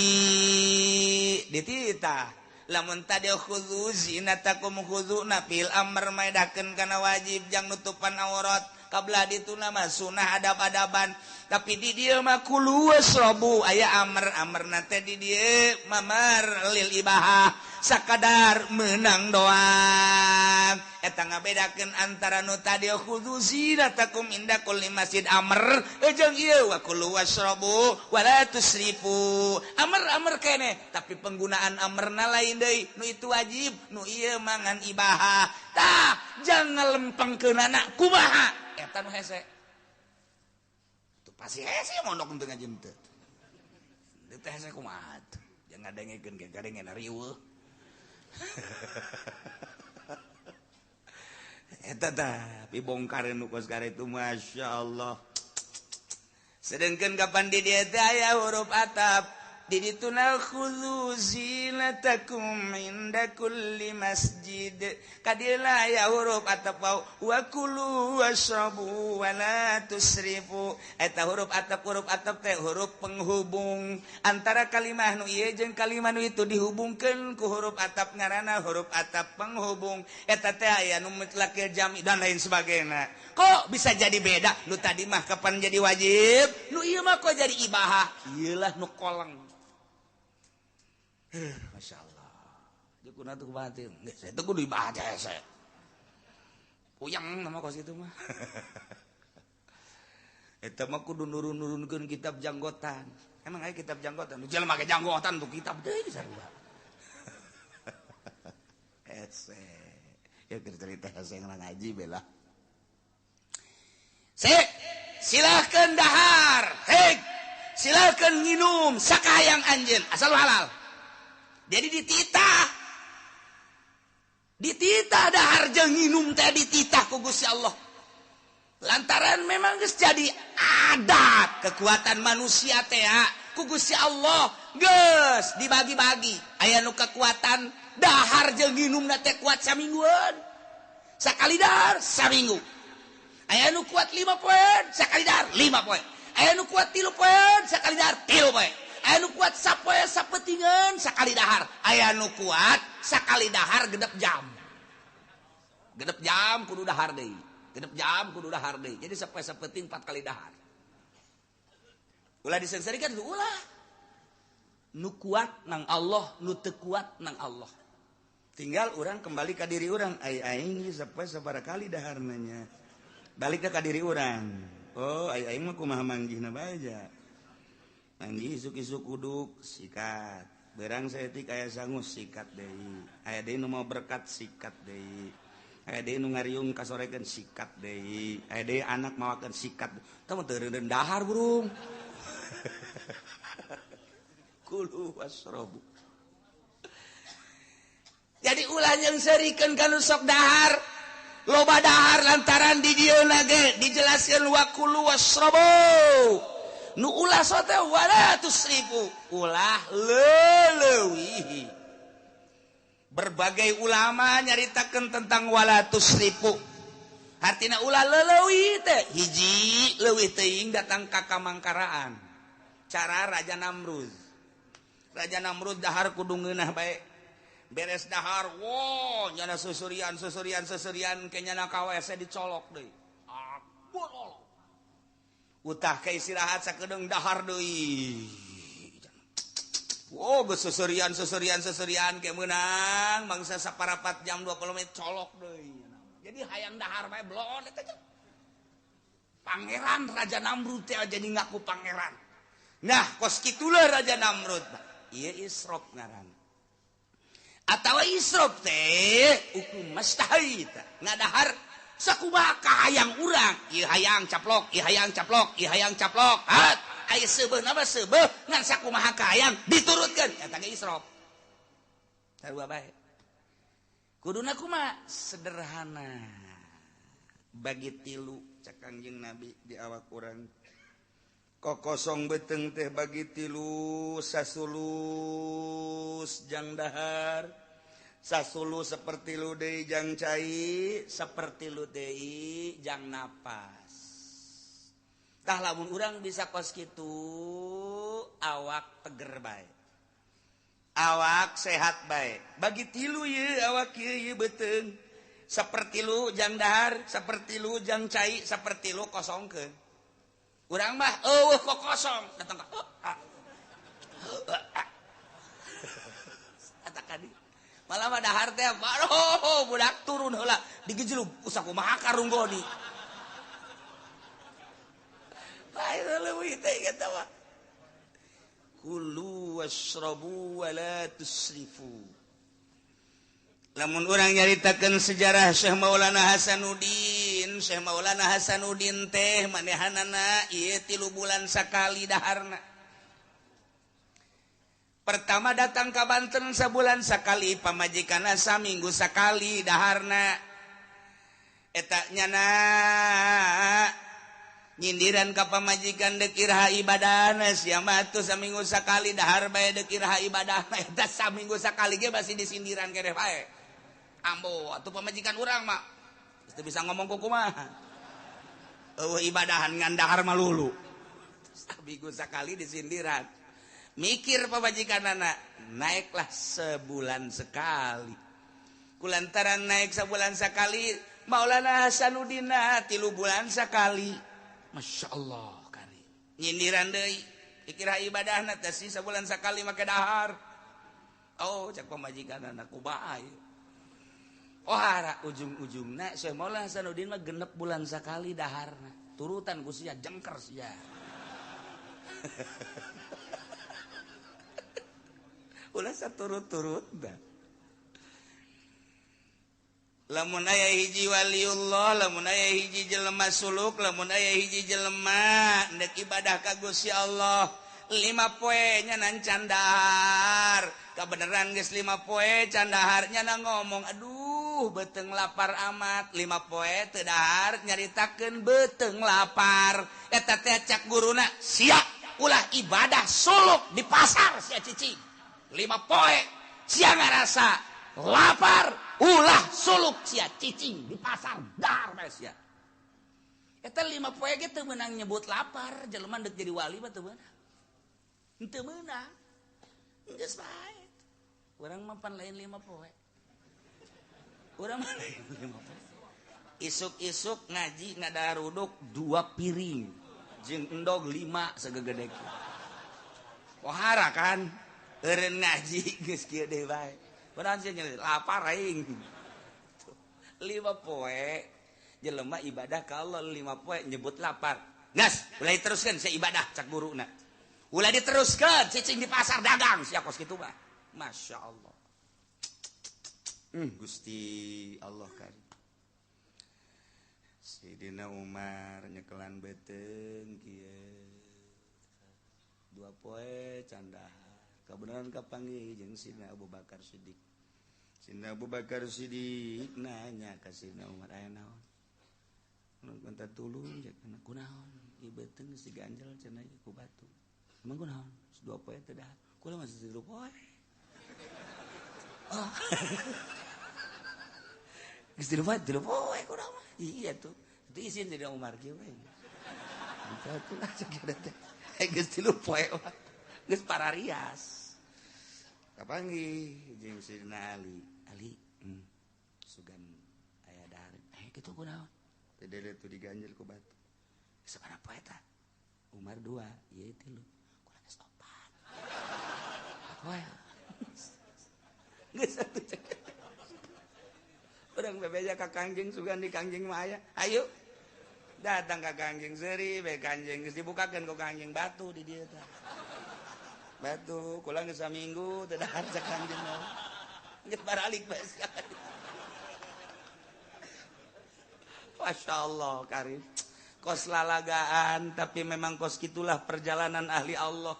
dititah. Lamun tadi khudzu zinatakum khudzu fil amr maedakeun kana wajib jang nutupan aurat kabla dituna mah sunah adab-adaban tapi di dieu mah kulu wasrabu aya amr amrna teh di dieu mamar lil ibahah sakadar menang doang eta ngabedakeun antara nu tadi khudzu zinatakum inda kulli masjid amr jeung ieu wa kulu wasrabu wala tusrifu amr amr kene tapi penggunaan amrna lain deui nu itu wajib nu ieu mangan ibahah tah jangan lempengkeunana kumaha eta nu hese tu pasti hese mondok teu ngaji teu teu hese kumaha tuh jangan ngadengekeun ge gadengeuna riweuh eta tah pibongkareun nu kos itu Masya Allah. Sedengkeun kapan di dieu teh aya huruf atap di dituna khudzu zinatakum inda kulli masjid kadila aya huruf atap wa kulu wasrabu wa la tusrifu eta huruf atap teh huruf penghubung antara kalimah nu ieu jeung kalimah nu itu dihubungkeun ku huruf atap ngaranna huruf atap penghubung eta teh aya nu mutlakil jami dan lain sebagainya. Kok bisa jadi beda? Nu tadi mah kapan jadi wajib, nu ieu mah kok jadi ibahah. Ieulah nu koleng. Masya Allah. Jukuna tuh kubatin. Nggak, saya tuh kudu ibadah saya. Puyeng nama kos itu mah. Eta mah kudu nurun-nurunkeun kitab janggotan. Emang aya kitab janggotan? Nu jelema make janggotan tuh kitab deui sarua. Hese. Ya cerita hese ngaji bela. Sik, silahkan dahar, hei, silahkan nginum sakahayang anjeun asal halal. Jadi dititah, dititah dahar jeung nginum teh dititah ku Gusti Allah. Lantaran memang geus jadi adat kekuatan manusia teh ku Gusti Allah geus dibagi-bagi. Aya nu kekuatan dahar jeung nginumna teh kuat samingguan. Sakali dahar saminggu. Aya nu kuat 5 poe, sakali dahar 5 poe. Aya nu kuat 3 poe, sakali dahar 3 poe. Aya nu kuat sapoe sapetingan sakali dahar. Aya nu kuat sakali dahar genep jam. Genep jam kudu dahar deui. Genep jam kudu dahar deui. Jadi sapoe sapeting 4 kali dahar. Ulah disengsarikan ulah. Nu kuat nang Allah, nu teu kuat nang Allah. Tinggal urang kembali ka diri urang. Ai aing sapoe sabaraha kali daharna nya. Balik ka diri urang. Oh, ai aing mah kumaha manggihna bae ja. Manggih isuk-isuk uduk sikat. Berang saeutik aya sangus sikat deui. Aya deui nu mau berkat sikat deui. Aya deui nu ngariung kasorekeun sikat deui. Aya deui anak mawakeun sikat. Tah mah teu reundeun dahar burung. Kulu wasrabu. Jadi ulah jeung seurikeun ka nu sok dahar. Loba dahar lantaran di dieu ge dijelaskeun wa kulu wasrabu. Nu ulah sote wala tusrifu, ulah leleuwihi. Berbagai ulama nyaritakeun tentang wala tusrifu. Hartina ulah leleuwih teh hiji leuwih teuing datang ka kamangkaraan. Cara Raja Namrud. Raja Namrud dahar kudu ngeunah bae. Beres dahar, wow, nyana susurian, susurian, susurian, ke nyana ka WC dicolok deui. Akur. Utah ke istirahat sakedeung dahar deui. Oh, geus seserian seserian seserian kayak menang mangsa saparapat jam 20 menit colok deui. Jadi hayang dahar bae bloon eta teh. Pangeran Raja Namrud teh jadi ngaku pangeran. Nah, kos kitulah Raja Namrud. Ieu israf ngaran. Atawa israf teh hukum mastahita ngadahar sakumaha kahayang urang. Ieu hayang caplok, ieu hayang caplok, ieu hayang caplok. Hat aya seubeuh nama seubeuh ngan sakumaha kahayang diturutkeun eta ge israf. Sarua bae. Kuduna kumaha? Sederhana. Bagi tilu cak Kangjeng Nabi di awak urang. Kokosong beuteung teh bagi tilu sasulus jang dahar, sasulu seperti lu deui jang cai, seperti lu deui jang napas. Tah lamun urang bisa kos kitu awak teger bae. Awak sehat bae. Bagi tilu ye awak ye beuteung. Seperti lu jang dahar, seperti lu jang cai, seperti lu kosongkeun. Urang mah eueuh kok kosong, datang ka eta kadi. Malah mah dahar teh aduh budak turun heula digejelug usah kumaha karunggoni. Lain leuwih teh eta mah. Kulu washrabu wa la tusrifu. Lamun urang nyaritakeun sejarah Syekh Maulana Hasanuddin, Syekh Maulana Hasanuddin teh manehanana ieu 3 bulan sakali daharna. Pertama datang ka Banten sabulan sakali, pamajikanna saminggu sakali daharna. Eta nyana nyindiran ka pamajikan deuk iraha ibadahna sia mah atuh saminggu sakali dahar bae deuk iraha ibadahna eta saminggu sakali ge masih disindiran keneh bae. Ambo atuh pamajikan urang mah teu bisa ngomong kumaha. Eueuh ibadahan ngan dahar malulu. Saminggu sakali disindiran. Mikir pamajikanana naiklah sebulan sekali. Kulantaran naik sebulan sekali Maulana Hasanuddin 3 bulan sekali. Masya Allah kari nyindiran deui dikira ibadahna teh si sabulan sakali make dahar. Oh cak pamajikanana kumaha ieu. Oh hara ujung-ujungna Syekh Maulana Hasanuddin mah 6 bulan sakali daharna. Turutan ku sia jengker sia. Ulah saturut-turut dah. Lamun aya hiji waliullah, lamun aya hiji jelema suluk, lamun aya hiji jelema ndek ibadah ka Gusti Allah, 5 poe nya can dahar. Kabeneran geus 5 poe can dahar nya ngomong, aduh beuteung lapar amat, 5 poe teu dahar nyaritakeun beuteung lapar. Eta teh cak guruna, sia ulah ibadah suluk di pasar sia cicing. 5 poe sia ngarasa lapar ulah suluk sia cicing di pasar dahar bae sia. Eta 5 poe ge teu meunang nyebut lapar, jelema deuk jadi wali mah teu meunang. Teu meunang. Geus bae. Urang mah pan lain 5 poe. Urang mah lain 5 poe. Isuk-isuk ngaji ngadaruduk 2 piring jeung endog 5 sagegede kieu. Pohara kan eureun ngaji geus kieu deui bae. Padahal sih lapar aing. 5 poe jelema ibadah ka Allah 5 poe nyebut lapar. Gas, ulah diteruskeun sia ibadah cak guruna. Ulah diteruskeun cicing di pasar dagang sia kos kitu mah. Masya Allah. Gusti Allah kan. Sayyidina Umar nyekelan beuteung kieu. 2 poe can dahar. Kebenaran kapanggih jeung Sidina Abu Bakar Siddiq. Sidina Abu Bakar Siddiq nanya ka Sidina Umar aya naon? Mun minta tulung cek kunaon? Ieu beuteung geus diganjel cenah ku batu. Emang kunaon? 2 poe teu dahar. Kula masih 3 poe. Oh. Geus 3 poe, 3 poe kunaon mah. Iya tuh. Itu isin Sidina Umar kieu we. Minta lah cek teh. Geus 3 poe mah. Geus pararias. Kapanggih jeung Sidina Ali. Ali, sugan aya dahar. Kitu kunaon? Teh dele tuh diganjel ku batu. Sabaraha poe eta? Umar 2, ieu 3. Kula geus 4. Wah. Geus atuh urang bebeja ka Kangjeng sugan di Kangjeng mah aya. Ayo. Datang ka Kangjeng seuri bae Kangjeng geus dibukakeun ku Kangjeng batu di dieu tah. Batu kula geus saminggu teu dahar cak Kangjeng mah. Geus baralik bae. Masya Allah karim. Kos lalagaan tapi memang kos gitulah perjalanan ahli Allah.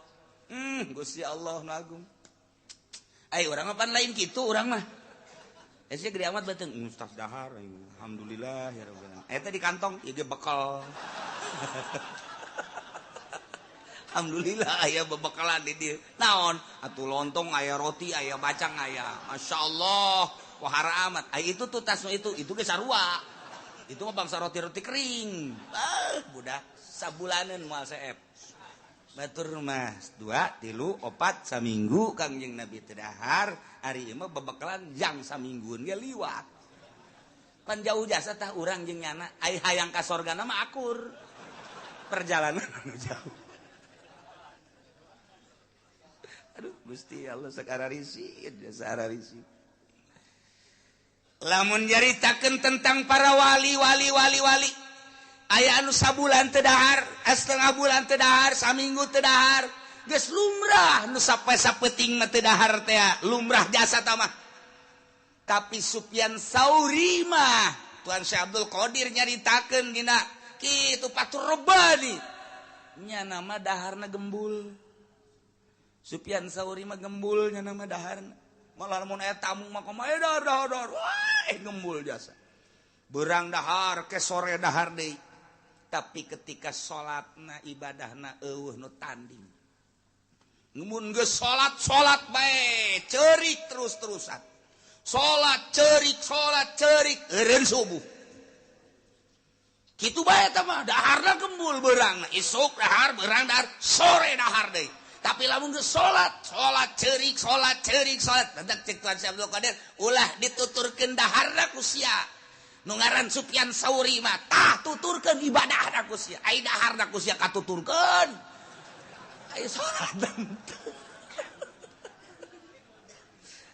Gusti Allah nu agung. Ai urang mah pan lain kitu urang mah. Sia gede amat beuteung ustaz dahar alhamdulillah ya rabbil alamin. Eta di kantong ieu ge bekal. Alhamdulillah aya bebekalan di dieu. Naon? Atuh lontong aya roti aya bacang aya. Masyaallah wahara amat. Ai itu tuh tas itu ge sarua. Itu mah bangsa roti-roti kering. Ah, budak sabulaneun moal seep. Batur mah 2, 3, 4 saminggu Kangjeng Nabi teu dahar, ari ieu mah bebekalan jang saminggueun ge liwat. Pan jauh jasa tah urang jeung nyana, ai hayang ka sorgana mah akur. Perjalanan anu jauh. Aduh, Gusti Allah sakararisin, sakararisin. Lamun nyaritakeun tentang para wali wali wali wali aya anu sabulan teu dahar, setengah bulan teu dahar, saminggu teu dahar, geus lumrah nu sampai sapeuting mah teu dahar teh, lumrah jasa tah mah. Tapi Sufyan Sauri mah Tuan Syekh Abdul Qadir nyaritakeun dina kitu Fathur Rabbani nya nama daharna gembul. Sufyan Sauri mah gembul nya nama daharna. Malah mun aya tamu mah kumaha dahar dahar dahar. Wah, gembul jasa. Berang dahar ke sore dahar deui. Tapi ketika salatna ibadahna eueuh nu tanding. Mun geus salat salat bae, ceurik terus-terusan. Salat ceurik, salat ceurik, eureun subuh. Kitu bae eta mah daharna gembul beurangna, isuk dahar, beurang dahar, sore dahar deui. Tapi lamun geus salat, salat ceurik, salat ceurik, salat. Dadak cek Tuan Syekh Abdul Qadir, ulah dituturkeun daharna ku sia. Nu ngaran Sufyan Sauri mah tah tuturkeun ibadahna ku sia. Ai daharna ku sia katuturkeun. Ai salat teu.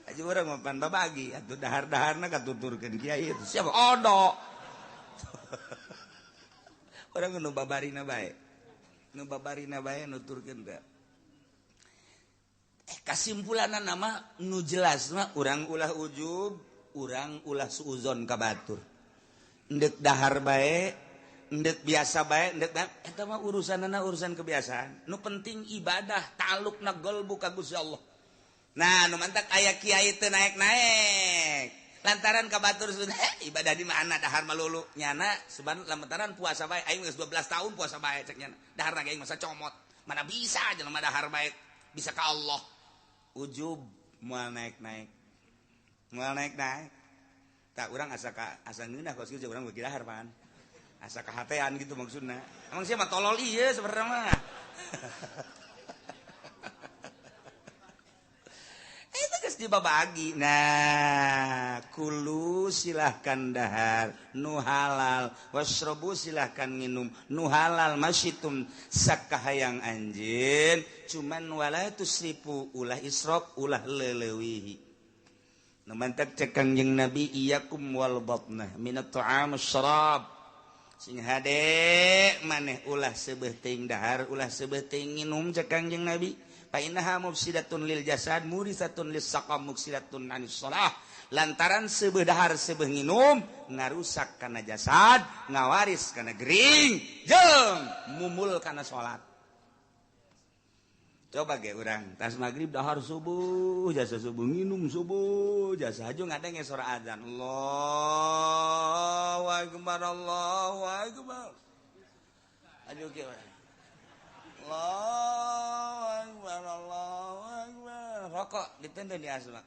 Aja urang mah pan babagi atuh dahar-daharna katuturkeun kiai itu. Siapa odo. Urang nu babarina bae. Nu babarina bae nuturkeun teh. Kesimpulan nama nu jelas mah urang ulah ujub, urang ulah suuzon ka batur. Endek dahar bae, endek biasa bae, endek eta mah urusanana urusan kebiasaan. Nu penting ibadah ta'alluqna qalbu ka Gusti Allah. Nah, nu mantak aya kiai teu naek-naek. Lantaran ka batur sudah ibadah di mana dahar malulu nyana seban lantaran puasa bae aing geus 12 tahun puasa bae cek nyana. Daharna ge aing masa comot. Mana bisa jelema dahar bae bisa ka Allah. Ujub moal naik-naik. Moal naik-naik. Tak urang asa ka asa ngeunah kos kieu urang beuki dahar pan. Asa kahatean gitu maksudna. Emang sia mah tolol ieu sebenarnya mah. Eta geus dibabagi. Nah, kulu silahkan dahar nu halal, wasrobu silahkan nginum nu halal masyitum sakahayang anjeun, cuman wala tusrifu ulah israf ulah leleuwihi. Nu mantak cek Kangjeng Nabi iyyakum wal batnah minat ta'am syarab. Sing hade maneh ulah seubeuh teuing dahar, ulah seubeuh teuing nginum cek Kangjeng Nabi. Fa innaha mufsidatun lil jasad murisatun lis saqam muksidatun anis shalah. Lantaran seubeuh dahar seubeuh nginum ngarusak kana jasad, ngawaris kana gering, jeung mumul kana salat. Coba ge urang tas magrib dahar subuh, jasa subuh nginum subuh, jasa haju ngadenge sora azan. Allahu akbar, Allahu akbar. Aduh ge urang. Allahu akbar, Allahu akbar. Rokok ditenden di asma.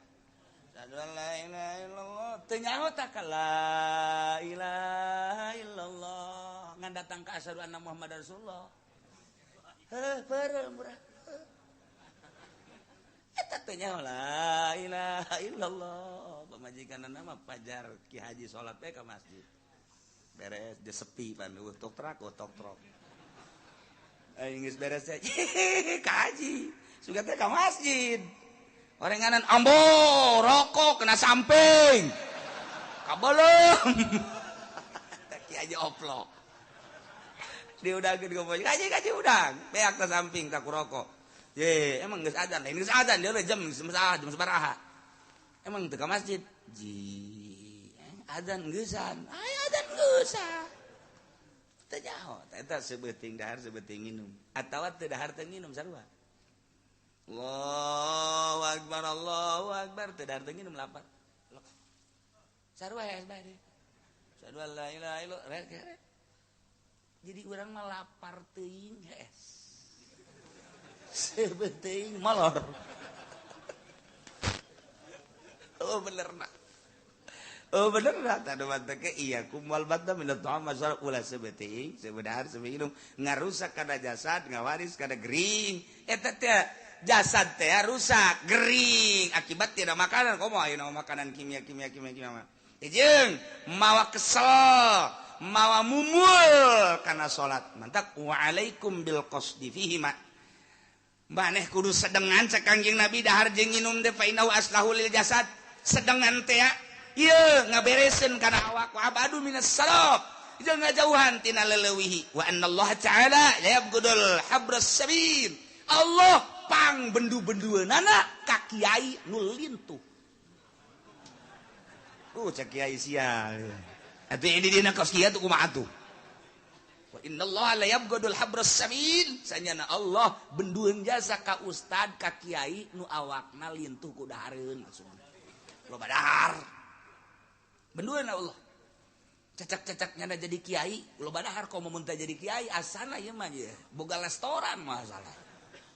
Asyhadu an la ilaha illallah. Teu nyaho tah ka la ilaha illallah. Ngan datang ka asyhadu anna Muhammadar Rasulullah. Heuh, peureum urang. Eta teh nyaho la ilaha illallah. Pamajikanna mah pajar Ki Haji salat teh ka masjid. Beres dia sepi pan eueuh tok trak tok trok. Aing geus beres teh ka haji. Sugan teh ka masjid. Orenganan ambo rokok kena samping. Kabelum. Ki aja oplok. Diudangkeun gopoy. Kaji udang. Beak ta samping tak rokok. Ye, emang geus adzan, lain geus adzan dia jam jam sabaraha. Emang teu ka masjid. Ji, adzan geusan. Aya adzan geusan. Teu nyaho, eta sebeuting dahar sebeuting nginum. Atawa teu dahar teu nginum sarua. Allahu akbar, Allahu akbar, teu dahar teu nginum lapar. Sarua hees bae deui. Asyhadu an la ilaha illallah. Jadi urang mah lapar teuing hees. Sebeuting molor. Oh bener nak. Oh bener nak. Tadu manteke iya kumal badda min ta'am masal ulah sebeuting, sebedahar sebeuting ngarusak kana jasad, ngawaris kana gering. Eta teh jasad teh rusak, gering akibat tidak makanan. Komo ayeuna makanan kimia kimia kimia kimia. Jeung mawa kesel, mawa mumul kana salat. Mantak wa alaikum bil qasdi fihi ma. Maneh kudu sedengan cek Kangjeng Nabi dahar jeung nginum teh fa innahu aslahu lil jasad. Sedengan teh ieu ngabereseun kana awak wa abadu minas salaf. Jeung ngajauhan tina leleuwihi wa annallaha ta'ala yabghudul habras sabil. Allah pang bendu-bendueunana ka kiai nu lintuh. Cek kiai sial. Atuh ini dina kos kieu tuh kumaha atuh? Wa innallaha la yabghadul habras sabil. Sanyana Allah bendueun jasa ka ustad ka kiai nu awakna lintuh ku dahareun maksudna. Loba dahar. Bendueun Allah. Cecak-cecak nyana jadi kiai, loba dahar komo mun teu jadi kiai asana ieu mah ye. Boga restoran masalah.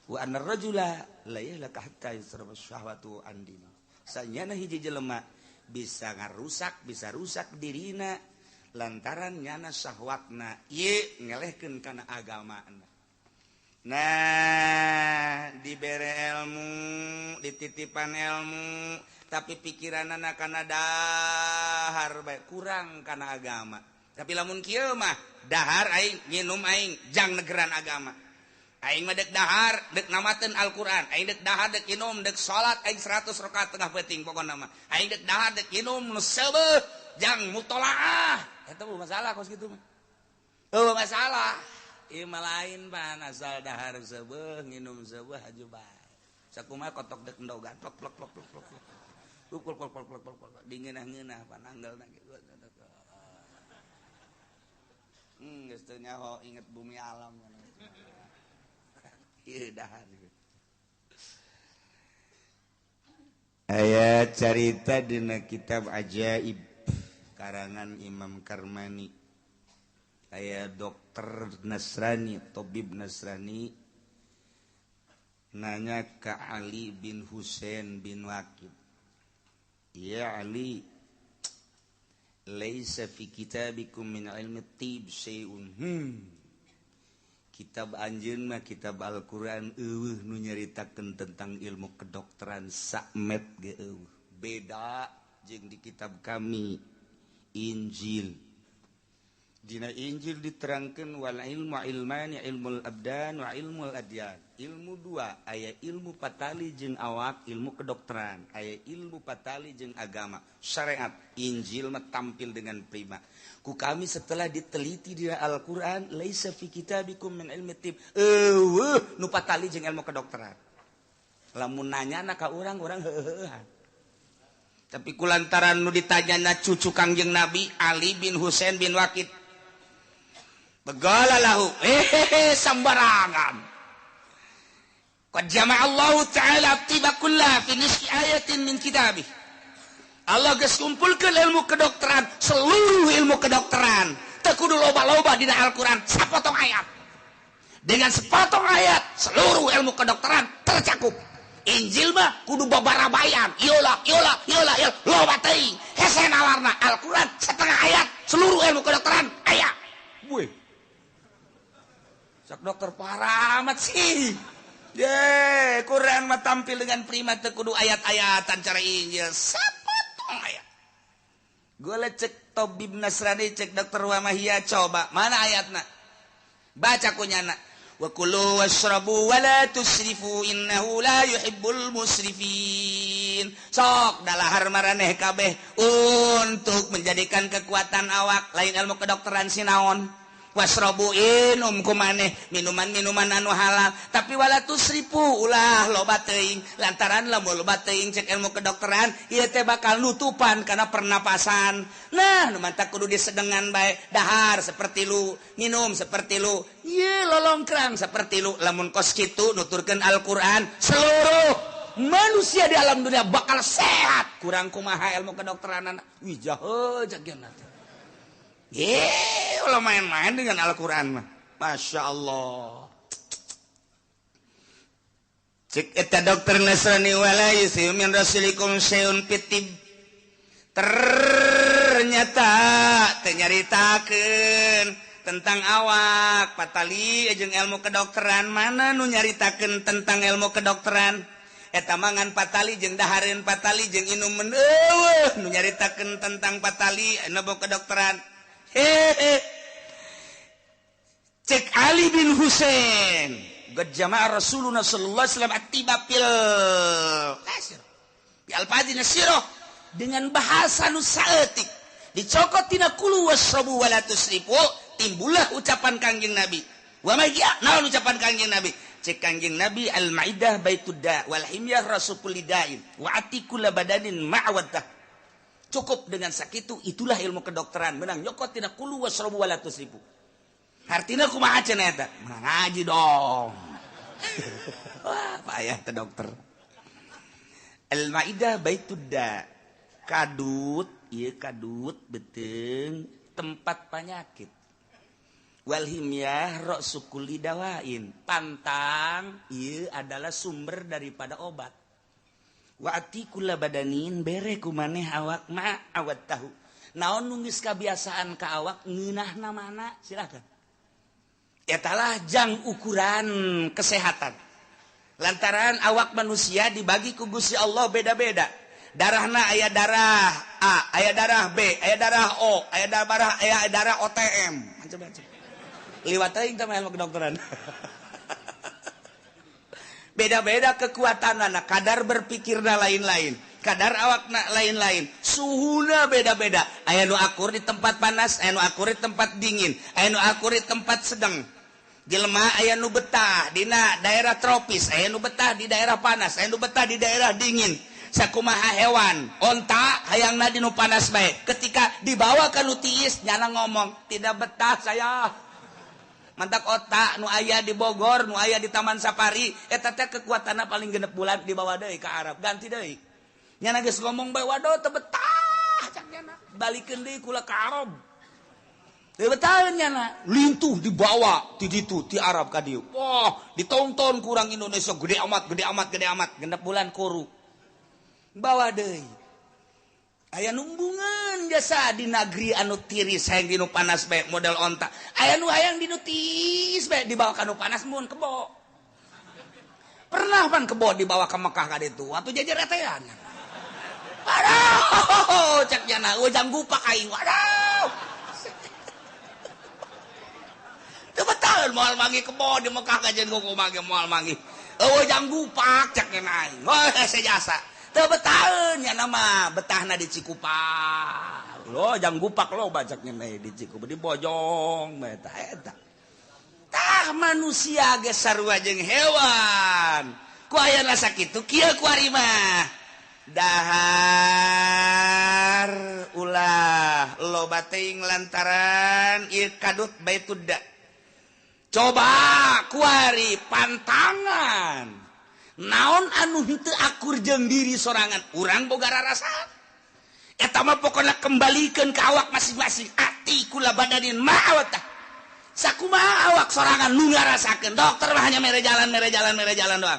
Wa annar rajula la yahlaka hatta yusraf syahwatu an dini. Sanyana hiji jelema bisa ngarusak, bisa rusak dirina lantaran nyana syahwatna ieu ngelehkeun kana agamana. Nah, dibere ilmu, dititipan ilmu, tapi pikiranana kana dahar bae kurang kana agama. Tapi lamun kieu mah dahar aing, nginum aing, jang negeran agama. Aing mah dek dahar, dek namateun Al-Qur'an. Aing dek dahar, dek inum, dek salat aing 100 rakaat tengah peuting pokona mah. Aing dek dahar, dek inum nu seubeuh jang mutolaah. Eta mah masalah kos kitu mah. Eueuh masalah. Ieu mah lain pan asal dahar seubeuh, nginum seubeuh haju bae. Sakumaha kotok dek endogan plok plok plok plok plok. Plok plok plok plok plok plok dingeunah-ngeunah pananggelna kitu. Geus teu nyaho inget bumi alam. Ayat carita dina kitab Ajaib karangan Imam Karmani. Aya dokter Nasrani, tabib Nasrani nanya ke Ali bin Husain bin Waqid. Ya Ali, laisa fi kitabikum min ilmi tib syai'un. Kitab anjeun mah kitab Al-Qur'an eueuh nu nyaritakeun tentang ilmu kedokteran sakmet ge eueuh. Beda jeung di kitab kami Injil. Dina Injil diterangkeun wal ilmu ilmani ilmul abdan wa ilmul adyan. Ilmu dua, aya ilmu patali jeung awak, ilmu kedokteran, aya ilmu patali jeung agama, syariat. Injil mah tampil dengan prima. Ku kami setelah diteliti di Al-Qur'an, laisa fi kitabikum min ilmi tib. Eueuh nu patali jeung ilmu kedokteran. Lamun nanyana ka urang, urang heuheuhan. Tapi kulantaran nu ditanyana cucu Kangjeng Nabi Ali bin Husain bin Waqid. Begala lahu, sembarangan. Qad jama'a Allah Ta'ala tiba kulla fi nisfi ayatin min kitabih. Allah geus kumpulkeun ilmu kedokteran, seluruh ilmu kedokteran. Teu kudu loba-loba dina Al-Qur'an, sapotong ayat. Dengan sepotong ayat, seluruh ilmu kedokteran tercakup. Injil mah kudu babarabayan, iola iola iola iola, loba teuing. Hese nalarna Al-Qur'an setengah ayat, seluruh ilmu kedokteran aya. Wih. Sok dokter parah amat sih. Ye, Quran mah tampil dengan prima teu kudu ayat-ayatan cara Injil. Sapotong ayat. Gole cek tabib Nasrani, cek dokter Wamahia, coba mana ayatna? Baca kunyana. Wa kulu washrabu wa la tusrifu innahu la yuhibbul musrifin. Sok dalahar maraneh kabeh untuk menjadikan kekuatan awak, lain ilmu kedokteran sinaon. Wasrobu inum kumaneh minuman-minuman anu halal, tapi wala tusrifu ulah loba teuing, lantaran lamun loba teuing cek ilmu kedokteran ieu teh bakal nutupan karena pernapasan. Nah, nu mantak kudu disedengan bae, dahar seperti lu, minum seperti lu, ieu lolongkrang seperti lu. Lamun kos kitu nuturkeun Al-Qur'an, seluruh manusia di alam dunia bakal sehat. Kurang kumaha ilmu kedokteran, wih jahe jagian teh. Kalau main-main dengan Al-Quran mah, Masya Allah. Cek eta dokter Nasrani wala yusiu min rasulikum syai'un fitib. Ternyata teu nyaritakeun tentang awak patali jeung ilmu kedokteran, mana nu nyaritakeun tentang ilmu kedokteran? Eta mangan patali jeung dahareun patali jeung inumeun eueuh nu nyaritakeun tentang patali ilmu kedokteran. Hehe. Cek Ali bin Husain, qad jama'a Rasulullah sallallahu alaihi wasallam attiba fil kasir. Bi alfazi nasirah dengan bahasa nu saeutik. Dicokot tina kulu wasrabu wala tusrifu, timbullah ucapan Kangjeng Nabi. Wa ma ya, naon ucapan Kangjeng Nabi? Cek Kangjeng Nabi al maidah baitud da wal himyah rasul lidain wa atikul badanin ma'waddah. Cukup dengan sakitu, itulah ilmu kedokteran. Menang nyokot tina kulu wasrobu wala tusrifu. Artinya kumaha cenah eta? Menang ngaji dong. Wah, payah teh dokter. Al-Maidah baitud da. Kadut, ieu kadut beuteung tempat penyakit. Wal himyah ra'su kulli dawain. Pantang ieu adalah sumber daripada obat. Wa atikula badanin bere kumaneh awak ma awat tahu. Naon nu geus kabiasaan ka awak ngeunahna mana silakan. Etalah jang ukuran kesehatan. Lantaran awak manusia dibagi ku Gusti Allah beda-beda. Darahna aya darah A, aya darah B, aya darah O, aya darah aya darah OTM, macam-macam. Liwat teuing teh mah ilmu kedokteran. Beda-beda kekuatan anak, kadar berpikirna lain-lain, kadar awakna lain-lain, suhuna beda-beda. Aya nu akur di tempat panas, aya nu akur di tempat dingin, aya nu akur di tempat sedang. Jelema aya nu betah dina daerah tropis, aya nu betah di daerah panas, aya nu betah di daerah dingin. Sakumaha hewan, onta hayangna di nu panas bae. Ketika dibawa ka nu tiis, nyana ngomong, tidak betah saya. Mantak otak nu aya di Bogor, nu aya di Taman Safari, eta teh kekuatanna paling 6 bulan dibawa deui ka Arab, ganti deui. Nyana geus ngomong bae waduh teu betah cak nyana, balikeun deui kula ka Arab. Teu betah nyana, lintuh dibawa ti ditu ti Arab ka dieu. Wah, ditonton kurang Indonesia gede amat, gede amat, gede amat, 6 bulan kuru. Bawa deui. Aya numbungan jasa di negeri anu tiris hayang dinu panas bae model onta. Aya nu hayang dinu tiis bae dibawa ka nu panas mun kebo. Pernah pan kebo dibawa ke Mekah ka ditu atuh jajaretean. Aduh, cek nyana ujang gupak aing. Aduh. Teu betah moal manggih kebo di Mekah kajen kumaha ge moal manggih. Eueuh jang gupak cek nyana aing. Wah, sejasa. Teu betaheun nya nama betahna di Cikupa. Lo jang gupak lo bacak nya di Cikupa di Bojong eta eta. Tah manusia ge sarua jeung hewan. Ku ayana sakitu kieu ku ari mah. Dahar ulah loba teuing lantaran ieu kadut baitud da. Coba ku ari pantangan. Naon anu henteu akur jeung diri sorangan, urang boga rarasaan. Eta mah pokona kembalikeun ka awak masing-masing. Ati kula badanin ma'awatah. Sakumaha awak sorangan nu ngarasakeun. Dokter mah hanya mere jalan, mere jalan, mere jalan doang.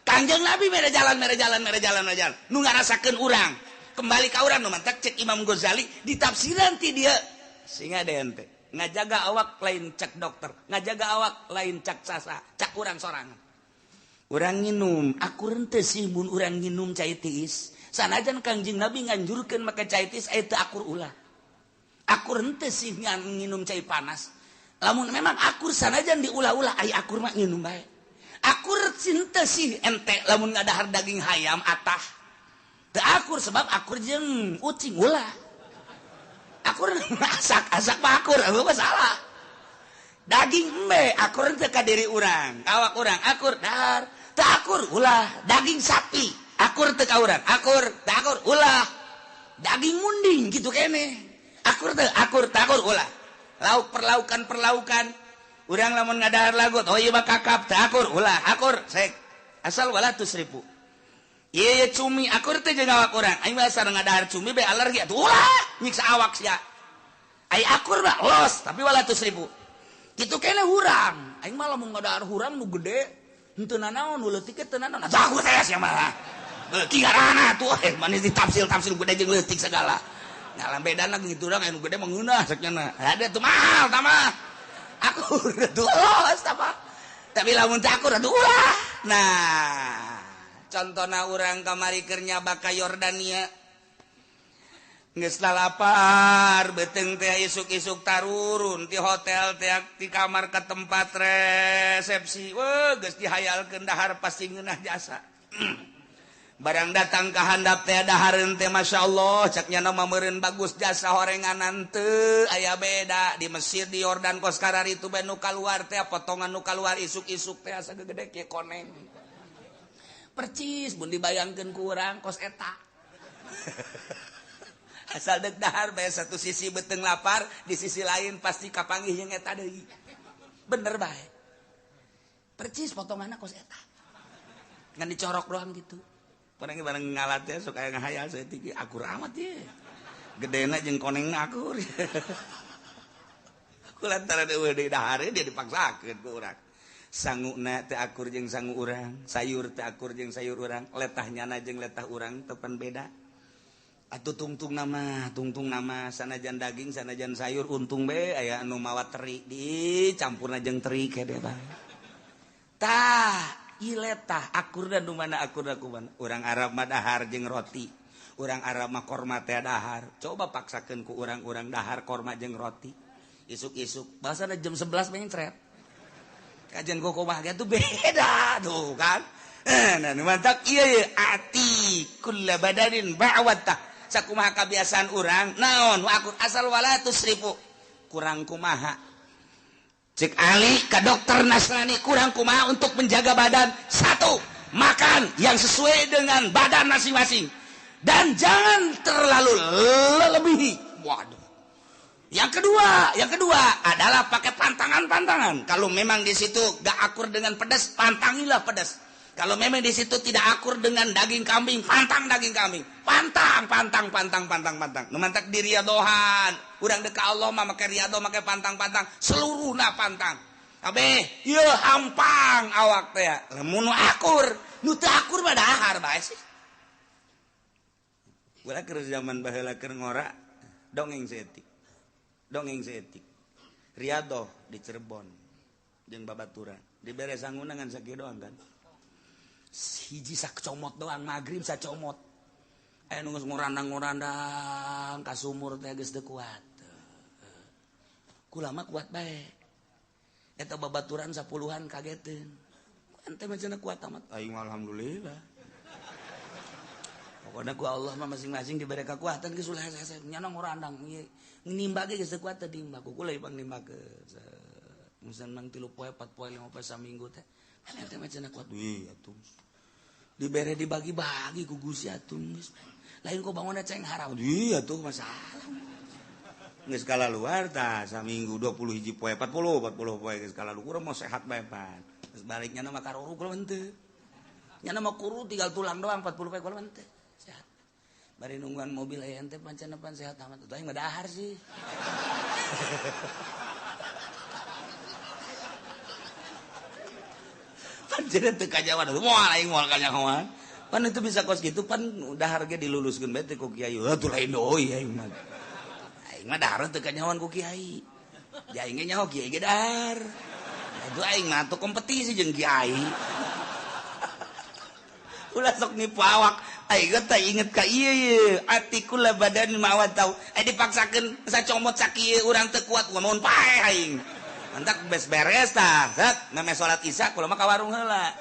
Kangjeng Nabi mere jalan, mere jalan, mere jalan, mere jalan. Nu ngarasakeun urang. Kembali ka urang nu mantak cek Imam Ghazali ditafsiran ti dieu. Singa ente. Ngajaga awak lain cek dokter, ngajaga awak lain cek sasa, cak urang sorangan. Urang nginum, aku rente sih mun urang nginum cai tiis. Sanajan Kangjeng Nabi nganjurkeun make cai tiis aya teu akur ulah. Aku rente sih nginum cai panas. Lamun memang akur sanajan diulah-ulah ai akur mah nginum bae. Akur cinta sih ente lamun ngadahar daging hayam atah. Teu akur sebab akur jeung ucing ulah. Akur asak-asak mah akur, eueuh masalah. Daging embe akur teu ka diri urang, awak urang akur dahar, teu akur ulah. Daging sapi akur teu ka urang, akur, teu akur ulah. Daging munding kitu keneh. Akur teu akur, teu akur ulah. Lauk perlaukan-perlaukan urang lamun ngadahar lagut, oh ieu mah kakap, teu akur ulah, akur sek. Asal wala tusrifu. Ieu cumi akur teh jeung awak urang. Aing mah asal ngadahar cumi be alergi atuh ulah nyiksa awak sia. Ai akur mah los tapi wala tusrifu. Kitu keneh hurang. Aing mah lamun ngadahar hurang nu gede henteu nanaon nu leutik teu nanaon. Atuh akur teh sia mah. Beuki ngaranna atuh manis ditafsil-tafsil gede jeung leutik segala. Nah, bedana gitu urang anu gede mah ngeunah cek nya. Ada tuh mahal tah mah. Akur atuh los tah mah. Tapi lamun teu akur atuh ulah. Nah, contohna urang kamari keur nyaba ka Yordania. Geus lalapar beuteung teh isuk-isuk tarurun ti hotel teh ti kamar ka tempat resepsi. Weuh geus dihayalkeun dahar pasti ngeunah jasa. Barang datang ka handap teh dahareun teh masyaallah cak nya mah meureun bagus jasa horenganan teu aya beda di Mesir di Yordan kos kararitu bae nu kaluar teh potongan nu kaluar isuk-isuk teh asa gegede kieu koneng. Percis mun dibayangkeun ku urang kos eta. Asal deuk dahar bae satu sisi beuteung lapar di sisi lain pasti kapanggih jeung eta deui. Bener bae. Percis potonganna kos eta. Ngan dicorok doang gitu. Barang barang ngalat teh sok aya ngahayal saeutik akur amat ye. Gedena jeung konengna akur. Ku lantaran eueuh deui dahar dia dipaksakeun ku urang. Sanguna teu akur jeung sangu urang, sayur teu akur jeung sayur urang, letah nyana jeung letah urang tepan beda. Atuh tungtung nama sanajan daging sanajan sayur untung be aya anu mawa teri dicampurna jeung teri kede bae. Tah iletah akur dan nu mana akur da kumaha. Urang Arab mah dahar jeung roti, urang Arab mah korma teh dahar. Coba paksakeun ku urang-urang dahar korma jeung roti. Isuk-isuk basana jam 11 mencret. Kajian koko mah tuh beda tuh kan. Nah mantap ieu ye ati kulla badanin ba'wata. Sakumaha kabiasaan urang naon akur asal wala tusrifu. Kurang kumaha. Cek Ali ke dokter Nasrani kurang kumaha untuk menjaga badan. Satu, makan yang sesuai dengan badan masing-masing dan jangan terlalu lebihi. Waduh. Yang kedua adalah pakai pantangan-pantangan. Kalau memang di situ gak akur dengan pedas, pantangilah pedas. Kalau memang di situ tidak akur dengan daging kambing, pantang daging kambing. Pantang, pantang, pantang, pantang, pantang. Nu mantak di riadohan. Urang deka Allah mah make riadoh, make pantang-pantang, seluruhna pantang. Kabeh, ieu hampang awak teh. Lamun nu akur, nu teu akur mah dahar bae sih. Ulah keur zaman baheula keur ngora, dongeng saeutik. Dongeng saeutik. Riadoh di Cirebon jeung babaturan. Dibere sanguna ngan sakieu doang kan. Hiji sacomot doang magrib sacomot. Aya nu geus ngorandang-ngorandang ka sumur teh geus teu kuat. Kula mah kuat bae. Eta babaturan 10-an kageteun. Ente mah cenah kuat amat. Aing alhamdulillah. Pokona ku Allah mah masing-masing dibere kekuatan geus ulah hese-hese nyana ngorandang nimba ge geus teu kuat teh nimba ku kula ibang nimba ke. Musan mang 3 poe 4 poe 5 poe saminggu teh. Ente mah cenah kuat. Wih atuh. Dibere dibagi-bagi ku Gusti atuh geus. Lain kok bangunna ceng haram. Iya tuh masalah. Geus kalaluar tah saminggu 20 hiji poe 40 poe geus kalaluar urang mau sehat bae pan. Geus balik nyana mah karuru kula mah henteu. Nyana mah kuru tinggal tulang doang 40 poe kula mah henteu. Sehat. Bari nungguan mobil aya ente pancen pan sehat amat. Atuh aing mah dahar sih. Pancen teu kajawan moal aing moal kanyahoan. Pan itu bisa kos gitu pan dahar ge diluluskeun bae teh ku kiai. Atuh lain deui aing mah. Aing mah dahar teu kanyahoan ku kiai. Ja aing ge nyaho kiai ge dahar. Atuh aing mah atuh kompetisi jeung kiai. Ulah sok nipu awak. Aing ge teh inget ka ieu ye, atikul badan mawat tau. Ai dipaksakeun sacomot sakieu urang teu kuat mun paeh aing. Entak beres tah, set meme salat isya kula mah ka warung heula.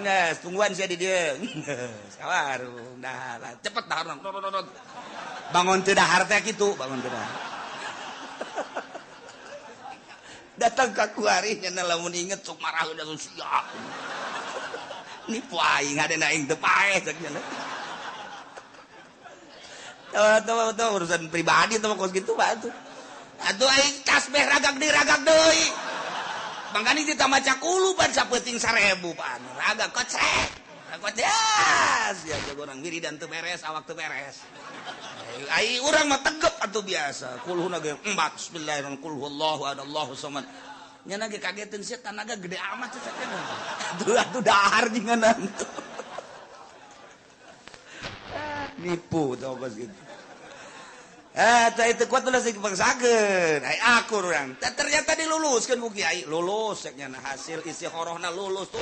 Geus tungguan sia di dieu. Geus ka warung dahar. Cepet dahar. Bangun teu dahar teh kitu, bangun teu dahar. Datang ka kuari nya lamun inget sok marah udah siap. Nipu aing hadena aing teu paeh cek nya. Tuh urusan pribadi tuh kos gitu pak tuh. Atuh aing tasbih ragak deui ragak deui. Mangkani kita maca kulu pan sapeuting 1000 pan. Ragak kocrek. Kocas ya jago urang wiridan teu beres, awak teu beres. Ai urang mah tegep atuh biasa. Kulhuna ge empat bismillahirrahmanirrahim. Qul huwallahu ahad, Allahu samad. Nya ge kageteun sia tanaga gede amat sia teh. Atuh atuh dahar jinganan. Nipu tau kos gitu. Itu kuat ulah sing dipaksakeun. Ai akur urang. Ternyata diluluskeun ku kiai. Lulus cek nya hasil istikharahna lulus tuh.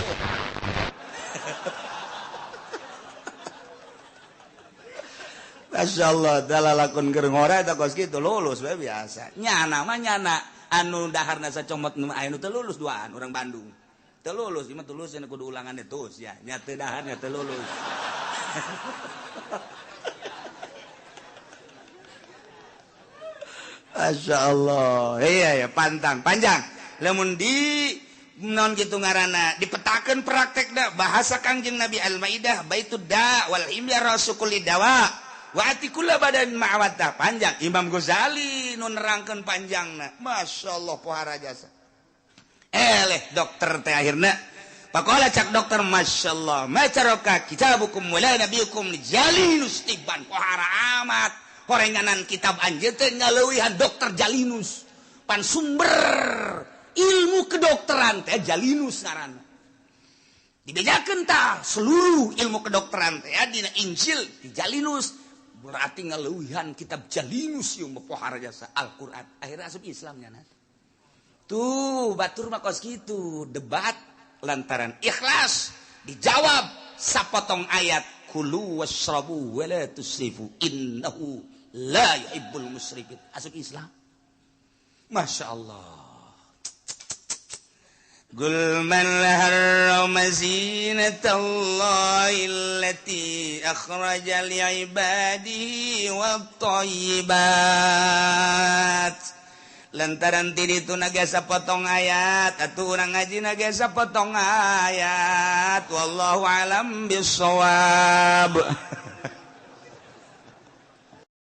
Masya Allah, dalalakon keur ngora eta kos kitu lulus we biasa. Nyana mah nyana anu daharna sacomot nu aya nu teu lulus duaan urang Bandung. Teu lulus, ieu mah tulus cenah kudu ulangan terus ya. Nya teu daharna teu lulus. Masya Allah, iya ya pantang panjang. Lamun di non gitu ngaranna dipetakeun praktekna bahasa Kangjeng Nabi Al-Maidah baitud da wal himya rasukuli dawa wa atikula badan ma'awata panjang. Imam Ghazali nu nerangkeun panjangna. Masya Allah pohara jasa. Eleh dokter teh akhirna pakola cak dokter Masya Allah macaroka kitabukum wala nabiyukum jalinus tiban pohara amat. Horenganan kitab anjeun teh ngaleuwihan dokter Jalinus pan sumber ilmu kedokteran teh Jalinus ngaranna dibejakeun tah seluruh ilmu kedokteran teh dina Injil di Jalinus berarti ngaleuwihan kitab Jalinus ieu mah pohara jasa Al-Qur'an akhirna asup Islam nya tuh batur mah kos kitu debat lantaran ikhlas dijawab sapotong ayat kulu wasrabu wala tusrifu innahu la yuhibbul musrifin asup Islam. Masya Allah. Qul man harrama zinatallahi allati akhraja li'ibadihi wat-thayyibat. Lantaran ti ditu nagasa potong ayat atuh urang ngaji nagasa potong ayat wallahu alam bissawab.